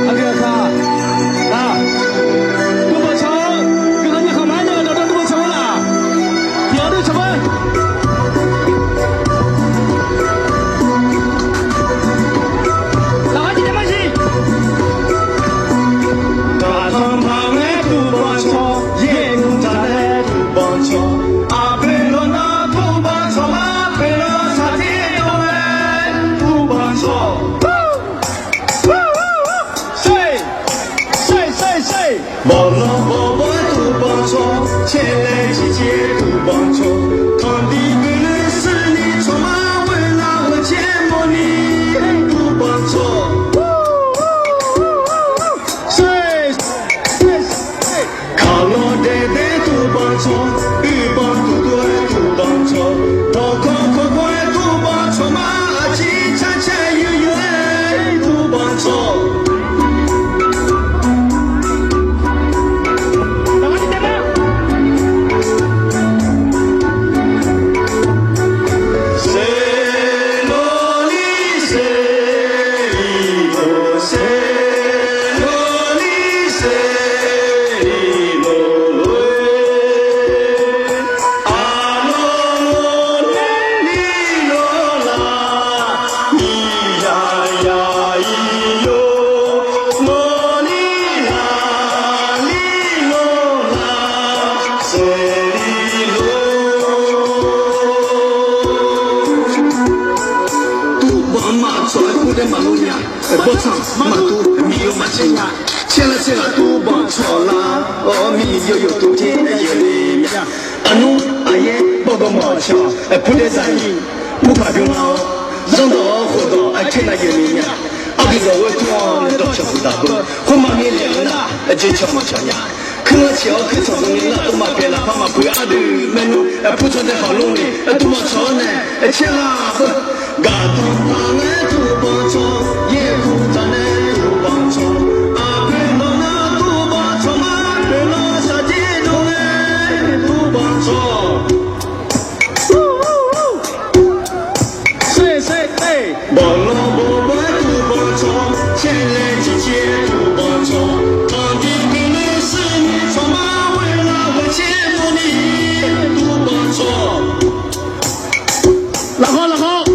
Aqdui aqkaq, nar, duqbanq cawq-awr, guiqlanq nya khaq ma-aer nae dawqdawr duqbanq cawq-awr laf. Tiq-awr dui cawq-aer. Lafkhawr tiqpov ma siq. Gaqtanq maqngaer duqbanq cawq, yaerkuq taqnae duqbanq cawq, aqpoeq lawq nar duqbanq cawq ma, poeq lawq saqtir dawqnae duqbanq cawq. Bawqlawq bawqbawr-aer duqbanq cawq, caerlae ciqciq-aer duqbanq cawq, tanqdiq guiqlanq shuirni cawq ma, ghoeqlaf ghoeqcaer mawrni duqbanq cawq. Kaqlawq daeqdae duqbanq cawq, uqbanq duqduq-aer duqbanq cawq, dawqkawq kawqkawq-aer duqbanq cawq ma, aqcir carcaer yoeyoe-aer duqbanq cawq. Duqbanq maqcawq-aer kur daer maqlof nya. Bawrtsanq maqdur, miqyaw maqcaev nya. Caerlar caerlar duqbanq cawq lar-awr, miqyaw yawtov ter-aer yaeqle mya. Aqnmr aqyaer bawrgawv mawq-awq cae-awq, purdaer zaqnyiq purpaq byanlar-awr, zanrdawq-awr khofdawq arkaer nav yaeqle mya. Aqdui dawq ghoe tmr-awr nae dawqcawq huiqdaq beu, khoermaqngeur lef-eu nar, aqjoe cawq maqcawq nya. Kuirlanr ciq-awr kuirtsanq dovni nar, dovmaf paeq lafpar maqpuq ardui maernmr, purtsanq dae khawf lor ni, duqbanq cawq-awr nae, caerlar beu. Gaqtanq taqngaer duqbanq cawq, yaerkuq taqnae duqbanq cawq, aqpoeq lawq nar duqbanq cawq ma, poeq lawq saqdir dovnae duqbanq cawq. Bawqlawq bawqbawr-aer duqbanq cawq, caerlae ciqciq-aer duqbanq cawq, tanqdiq guiqlanq shuirni cawq ma, ghoeqlaf ghoeqcaer mawrni duqbanq cawq. Lafkhawr lafkhawr.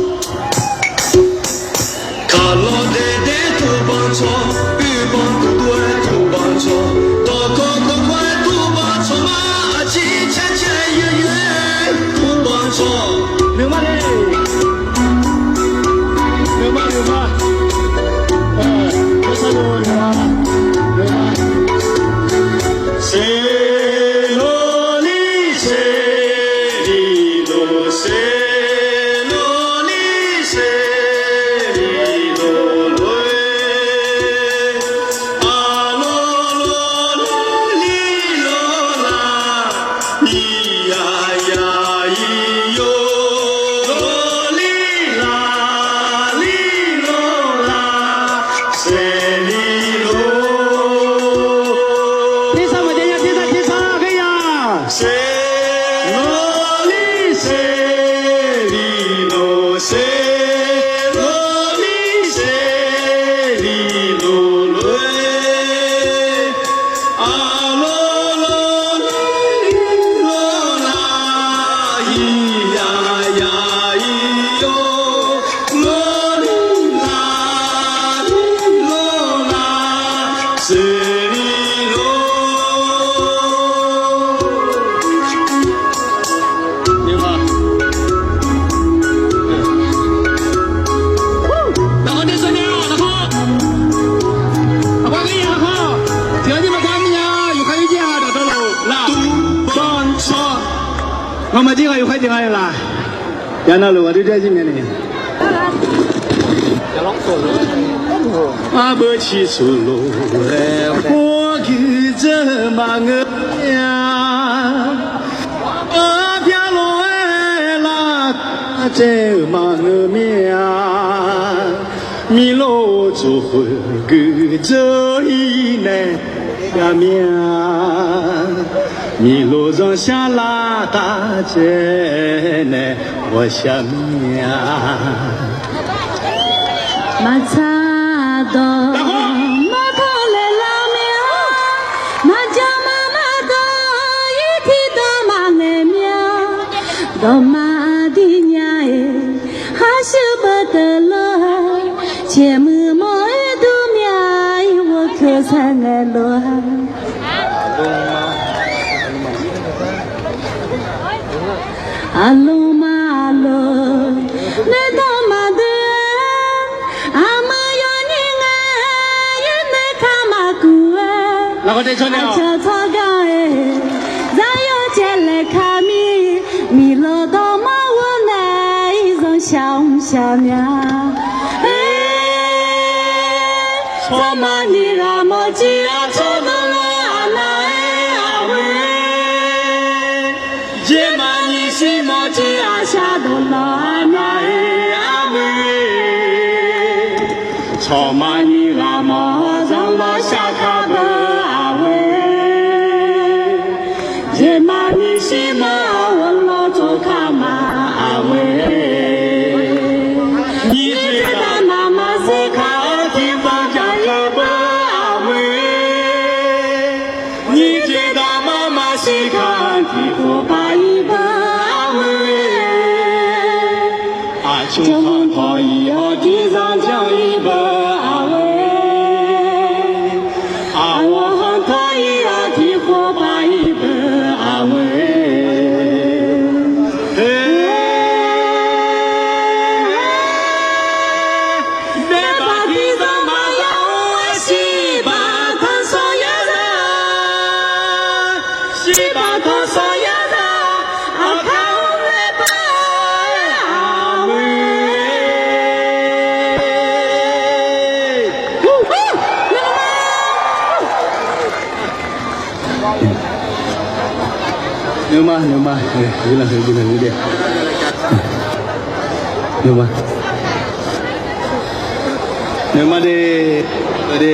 Kaqlawq daeqdae duqbanq cawq, uqbanq duqduq-aer duqbanq cawq, dawqkawq kawqkawq-aer duqbanq cawq ma, aqcir caercaer yoeyoe-aer duqbanq cawq. Noeqma le. Noeqma noeqma. Noeqma noeqma. Serlawrni serlilo, serlawrni serlilo lof-aer, arlawr lawrni lawrlar, iqyaq yaq iq yawr lawrni laqli lawrlar, serlilo. Tersar maqjav nya, tersar tersar ghae ya. Serlawrni serlilo, serlawrni serlilo lof-aer, arlawr lawrni lawrlar, iqyaq yaq iq yawr lawrni laqli lawrlar, serlilo. Ngamaf jir ghaq yawkhaer jeq nga laq. Ya'nav lof ghaq dui dui-aer jir myav ni. Arbeuv ciqsuq lof-aer khawr guiqdzeur maqngeur mir-a. Arpyar lof-aer lavtaq caev-euq maqngeur mir-a. Miqlof tsof khoeq guiqdzeur-ir nae jav mir-a. Miqlof zanrshar lavtaq caev nae ghawqshaq mir-a. Maqtsaq dawq maqkawv laeq lar mir-a. Maqjawr maqmaq dawq-ir tiqdawq maqngaeq mir-a. Dawqma aqdir nya-iq harshuir beuteuq lor-a. Caeqmuiq mawr-ir dur myav-ir ghov keuv saeqngaeq lof-a. Aqlmq maqloq noeqdawq maqdui-aer, aqma yawnyir ngae yaer noeqkaq maqkuv-aer, aqcawq tsawrganr-aer zar yawcaev laeqkaq mir, miqlawq dawqma ghov nae-ir zanrshaq mrshaq mya. Tsawrmaqnyiq ghaq mawrjir-a tsawrdanq lar aqnav-aer aqghoe. Jeqmaqnyiq shir mawrjir-a shardawq lar aqnav-aer aqghoe. Tsawrmaqnyiq ghaq mawr zanrlawr shar kar beu aqghoe. Jeqmaqnyiq shir mawr-awr lawr tsov kar ma aqghoe. Nyiq jeq daqma maqsiq kar-anr tiqpov jaqkar beu aqghoe. Nyiq jeq daqma maqsiq kar-anr tiqpov paq-ir beu aqghoe. Aqcawq-anr tawq-ir-awr tiqzanr janr-ir beu aqghoe. Aqghawq-anr tawq-ir-awr tiqpov paq-ir beu aqghoe. Daefbaq tiqzanr maqzanr-awr shiqbaq tanqsanq yar za. Shiqbaq tanqsanq yar za. Aqkar-anr laer ba-aer aqghoe. Nuima, nuima, nuima, nuima de, de,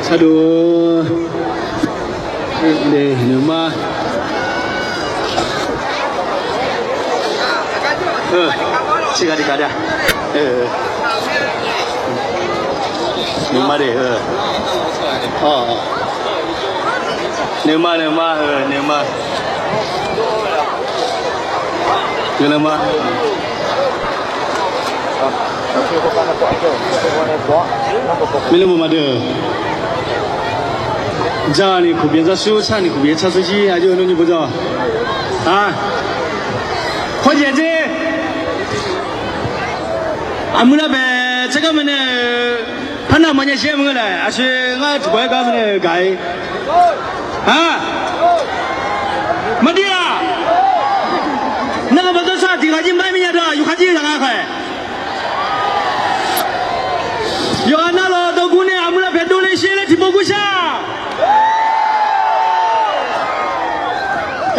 sardov, de, nuima. Tiqghaq tiqghaq de-a. Nuima de, nuima, nuima, nuima. Guiqlanq ma. Mirlmq maqdeuq. Jani kuqbyav zarsur, sharni kuqbyav tsar sur jir aqjox nymrnyi bawdzawr. A, hawrjaeq dzer. Aqmuiq lavbaeq tsawrganr maeqnaeq-euq parnav maqnya shaer maqngeur laer aqshoe ngar tiqpawf-aer gar maeqnaeq-euq gaq-ir. A, maqdir-aq, narhaq baqdawr sar tiqghaq jir mar-aer mirnya dawr-aq yawkhav jir laq nga khaeq. Yawqghaq navluf dawqguv nae aqmuiq lavbaeq dovle sher laer tiqpov gurshar.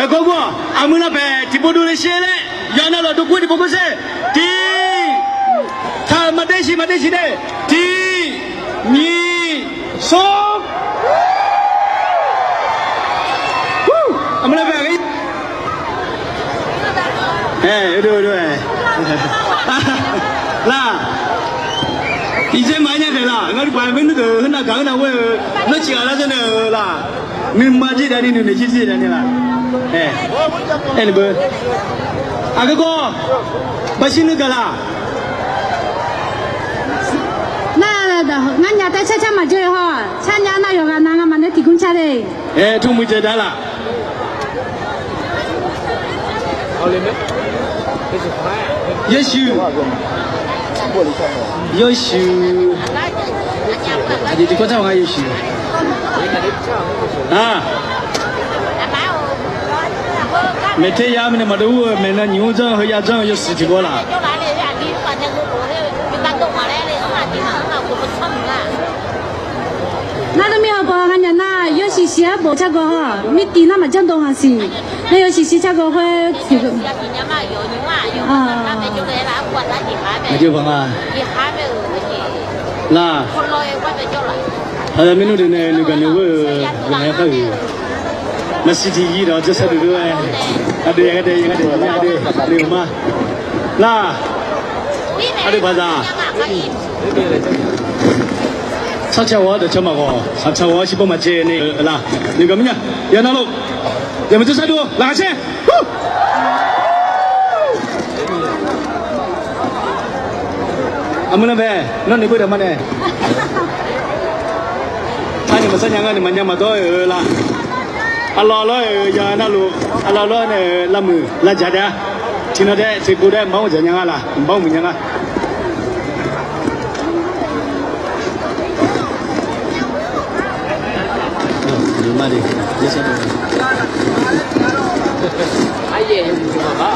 Aerkhawf aqmuiq lavbaeq tiqpov dovle sher laer yawqghaq navluf dawqguv tiqpov gurshar. Tiq, taq maqdae siq maqdae siq de. Tiq, nyiq, smr. Aqmuiq lavbaeq-a. Aer, oe, oe, laq, iqjaer maqaer nya khaeq laq, ngar luf baq-aer maernmr deuq heunav gaq heunav ghoer-eu, nawr ciq ghaq lar zanr nae-eu laq, nuima jir dav ni nuinoeq jir jir dav ni laq. Aer, aernaeq beu, aqgeu gawr, baqshir nuigaq laq. Nar, ngar nya taer car car maqjawr-eu hawr, car nya nar yawqghaq nav ngamaf nae tiqgmr car de. Aer, tmr muiq jaeq dav laq. Yawshuif. Yawshuif. Aqjeq tiqkawv tar-aq nga yawshuif. A. Maeqter ya mirnae maqdov ur-eu maeqnan nyiq mr janr-eu heuya janr-eu yawshuif tiqghaq laf. Nar dov mir hawbawq nganyaf nar yawshuif shiq-aer bof cargawq hawr, mirtiq nar maqjanr dov haq siq. Nar yawshuif shiq cargawq khoer tiq Aqjeq baq nga. Nar, aqda maernmr deuq nae noeqgaq noeq ghoer-eu ghaq-aer kar-euq. Maqsiq tiqyir dawq jawrsar deuq lof-aer, aqdui yagaq daef yagaq daef yagaq daef noeq ma. Nar, aqdui baqzaq. Sarcaw ghawq-anr dawqcawq maqghawq, sarcaw ghawq-anr shirbanr maqcaev nae-eu la. Noeqgaq mirnya, yawqnan lof, yawmuiq jawrsar deuq laqkhaq caer. Aqmuiq lanbae, nawr noeqbeu daqma nae, taq nae maqsar nya ngar nae maqnya maqdawr-eu la. Aqlawq lawr-euq ya navluf, aqlawq lawr nae-euq lavmuiq lavjaq daef-a. Tiqnan daef tiqpov daef maqmr dzaq nya nga laq, maqmr muiq nya nga.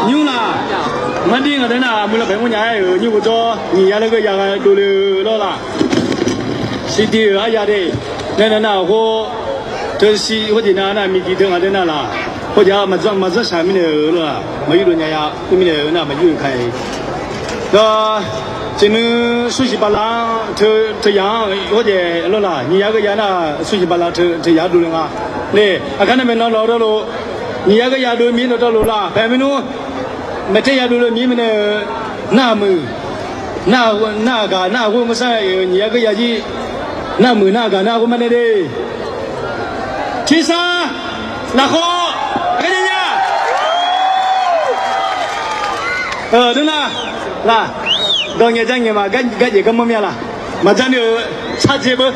Nymr laq, mardir ngaq dae nar muiq lanbae mawrnya-aer-euq nymr ghofdzawr nyiq ya laer geuya gha dovle-eu lawr laq. Siqdiq-euq arya de, nae nar nar khoer, teu siq khoerjeq nar nar miqdiq deuq ngaq dae nar laq, khoerjeq-a maqdzanr shaq mirnae-euq lawr laq, maqyur dov nya ya, khoer mirnae-eu nar maqyur-eu ka-iq. Nar, tseqnui smr siq bala-anr teu yaq-anr khoerjeq lawr laq, nyiq ya geuya nar smr siq bala teu yaq-anr dovle nga. Nae, aqgar nar maeqnan lawq dawrlof, nyiq ya geuya dov mir dawqtawvluf laq, paeq maernmr, maeqter ya dovle mir mirnae-eu, nar muiq, nar aqgaq nar aqghoer maqsar-euq nyiq ya geuya jir, nar muiq nar aqgaq nar aqghoer marnae de. Tiqsar, lafkhawf, aqgar nya nya. Dawrnar, laq, dawq ngaeq jar ngaeq ma, garjeq garmanr mir-a laq. Maqjar ni-euq tsardzae beu.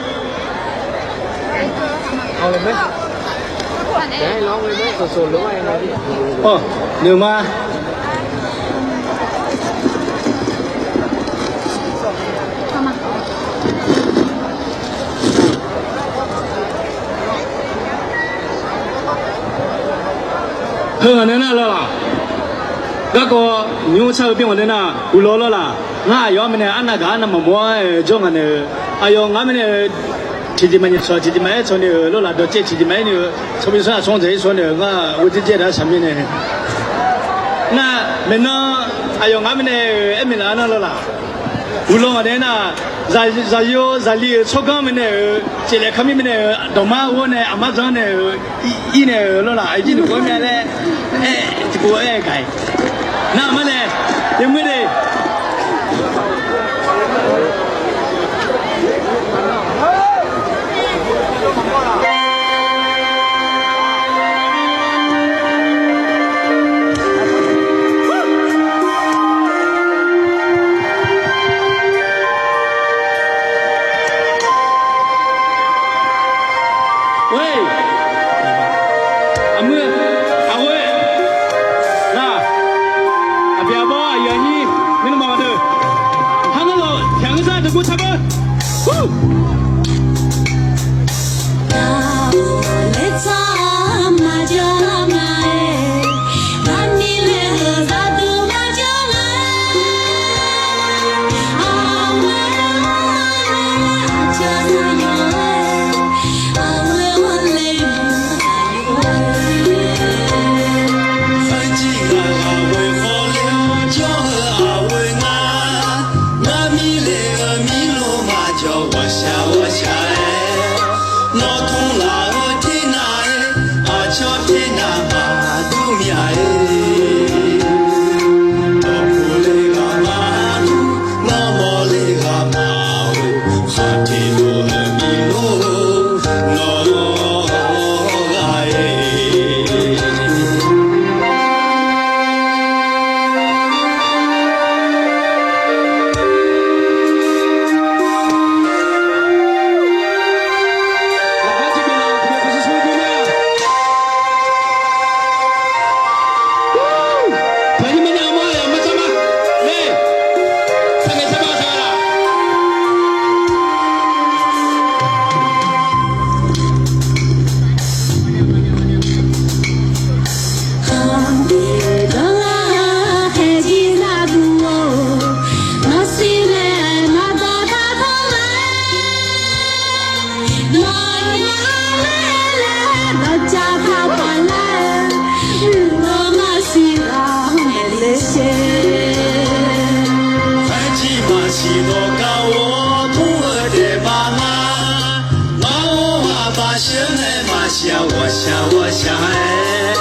Noeqma. Heu ngaq nae nar lawr laq. Garkawv nymr tsar-eu byanr ngaq nae nar uqlawr lawr laq. Ngar aqyawf-anr mirnae arnav gaq arnav maqmawr-aer jawr ngaq nae-eu, aqyawf ngaq-anr mirnae tiqjeq maqnyaef tsawq tiqjeq maqaer tsawq ni-euq lawr laq, dawqcaev tiqjeq maqaer ni-eu tsawrbi tsawr aqsur dzaeq-ir tsawr nae-euq ngar ghovdzer dzaer daq-ar shaq mirnae. Nar maeqnan aqyawf ngaq-anr mirnae-euq aer miq laf-anr nar lawr laq. Uqlawr ngaq nae nar, zaqyo zaqli-euq tsawrganr mirnae-euq, ceqlaeq kamir mirnae-euq, dawqmar ghawr nae aqmar dzanr nae-euq, ir nae-euq lawr laq, aqjir nuikhanr mya laer aer tiqpov aer gaq-iq. Nar aqmar nae yawmuir de. Aqmuir, aqghoer, nar, aqbyaq bawr aqyuif aqnyir mirnae maqgaq deuq, har ngar lawq tiqghaq ngeur sar deuq gur tar beu. Shaq-awr shaq-aer,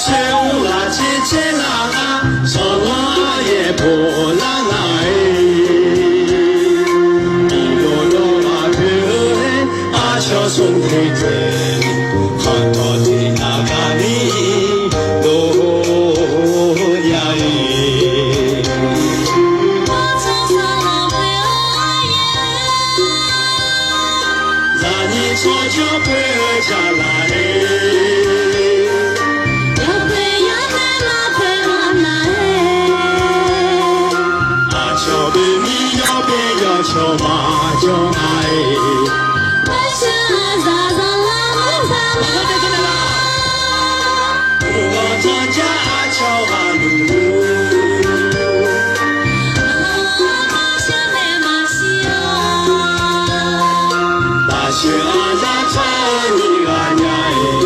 soer-awr ghaq caer caer lar nar, sanqlanr aryaer bof lar nga-iq. Iqlof lawr ghaq poeq-aer, arshawr smr teq taeq, khanqtawq tiq ghaq kali dov ya-iq. Zaqnyiq tsawrjawr poeq-eu jaqlaf nae, aqcawq boeq mir yawr boeq yawq cawq maqjawr nga-iq. Uqghawq dzanrjar aqcawq ghaq luf, baqsheuq aqzar tsawrnyiq ghaq nya-iq.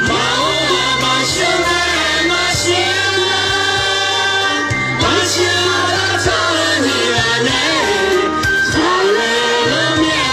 Maqngeur-aq baqsheuq nae maqsiq-a, baqsheuq aqzar tsawrnyiq ghaq nya-iq, saqlaeq lanr mir-a.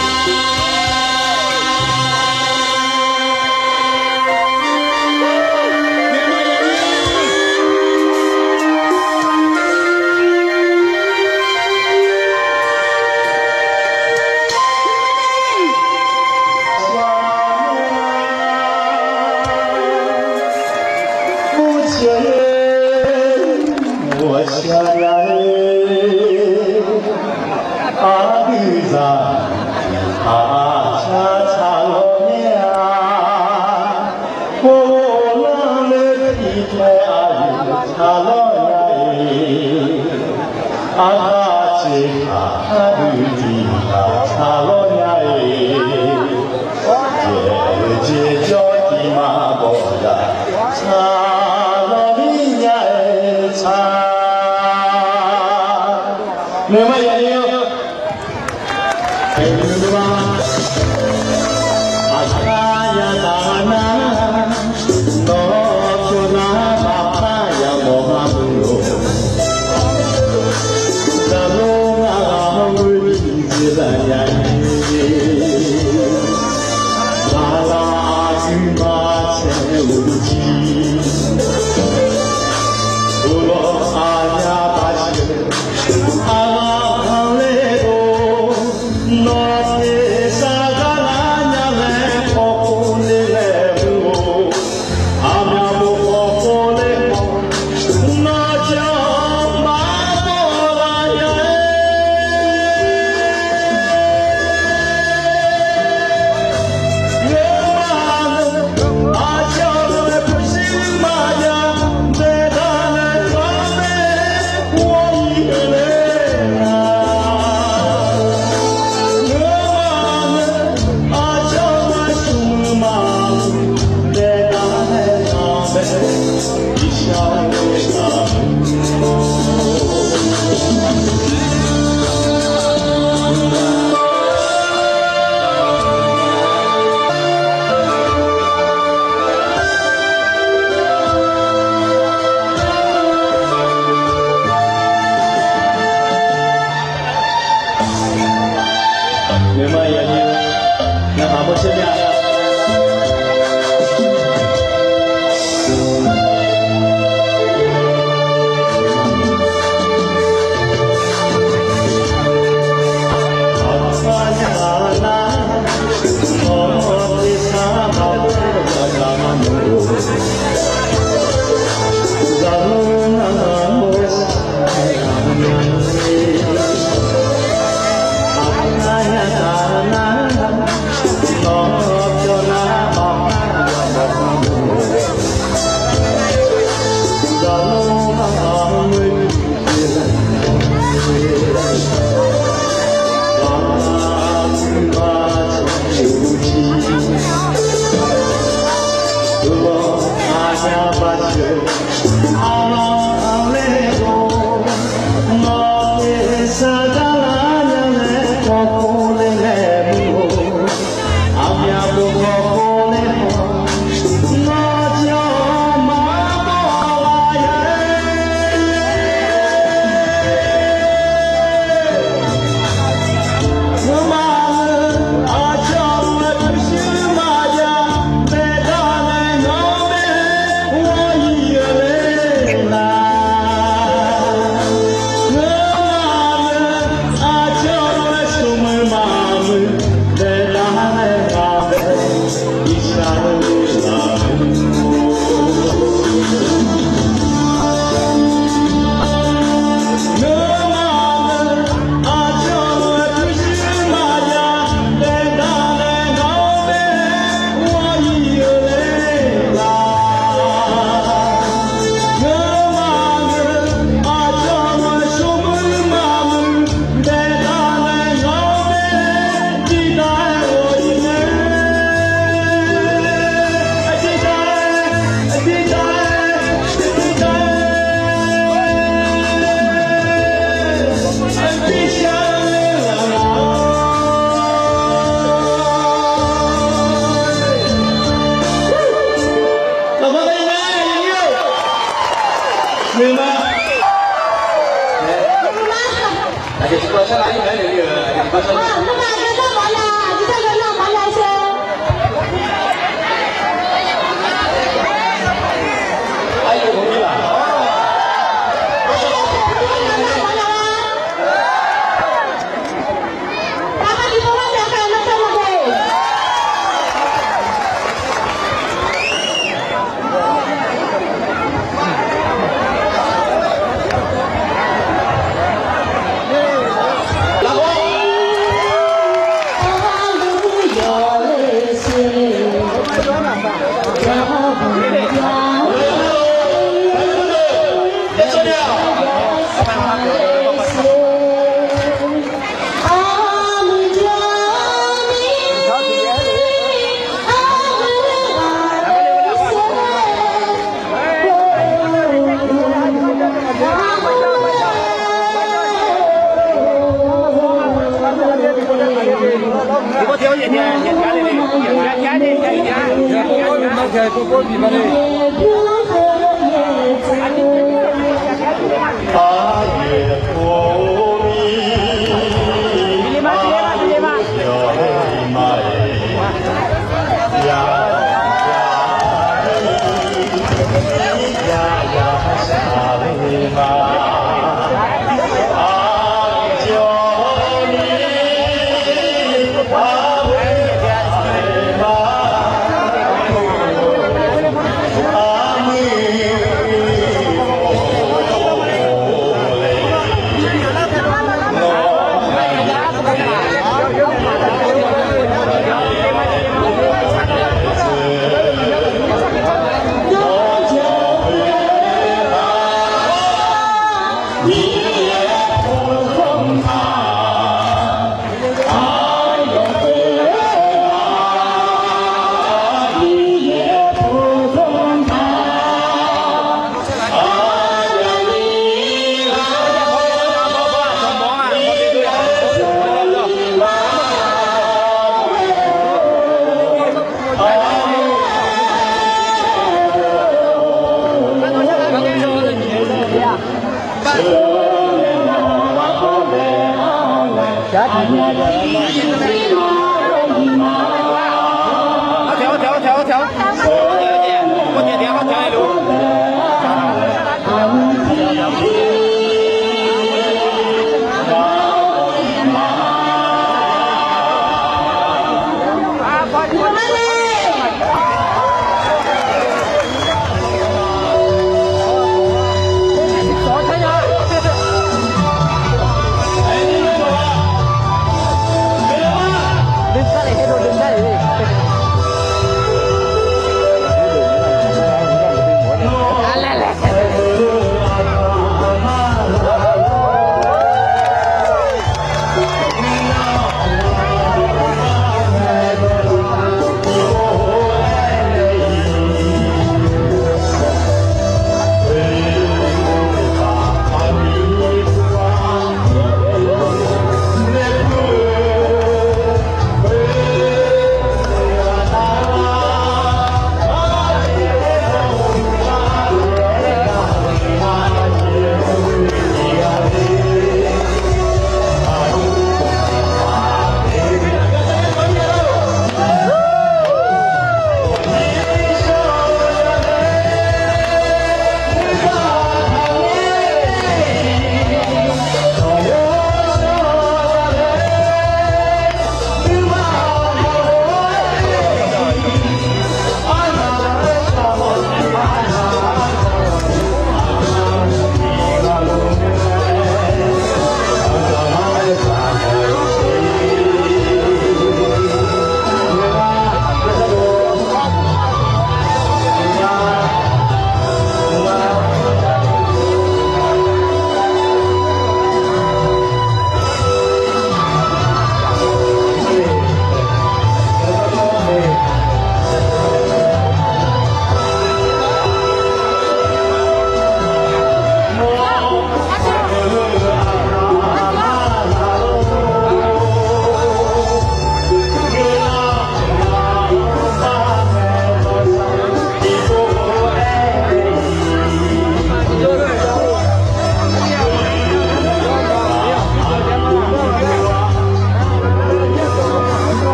Aqduizaq aqcawq tsaqlawr nya-a, khoernar-eu tiqpaeq aqyuif tsaqlawr nya-iq. Arkhar tseq aqkar dui tiq ghaq tsaqlawr nya-iq. Yaeq-eu jeq jawr tiq ma bawq zaq tsaqlawr mir nya-aer tsaq. Nuima yaqli-eu Aqkar yadaq nar, nawr pyawr nar maqpar yamawr ma mr-or. Zaqlor ngar ghaq-anr ghoer tiqjeq laf ya-ir. Laqlaq aqdui maqtsaev-eu jir, uqlawq aqya baqsheuq aqghaq khanqler-or. Nawr tersar gar lar nya laer khawf khov le laer mr-or. Aqmyaq bof khawf khov le khawf, nawr jawr maqbaw laf ya-aer. Ngeur ma-eu aqcawq-euq puqshuir maqya daeqdaq nae khanqler ghawr-ir-eu ler-a. Ngeur ma-eu aqcawq-euq puqshuir maqya daeqdaq nae khanqler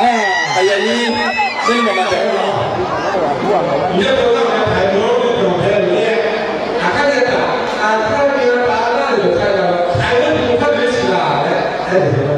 Aqyawf-ir, tser ni maqma taef-aer ma. Aqkar nae taq, aqkar nae taq lar-euq dawqkhav-aq, aqyawf-ir dawqkhav-aer siq laf-aer aer-eu.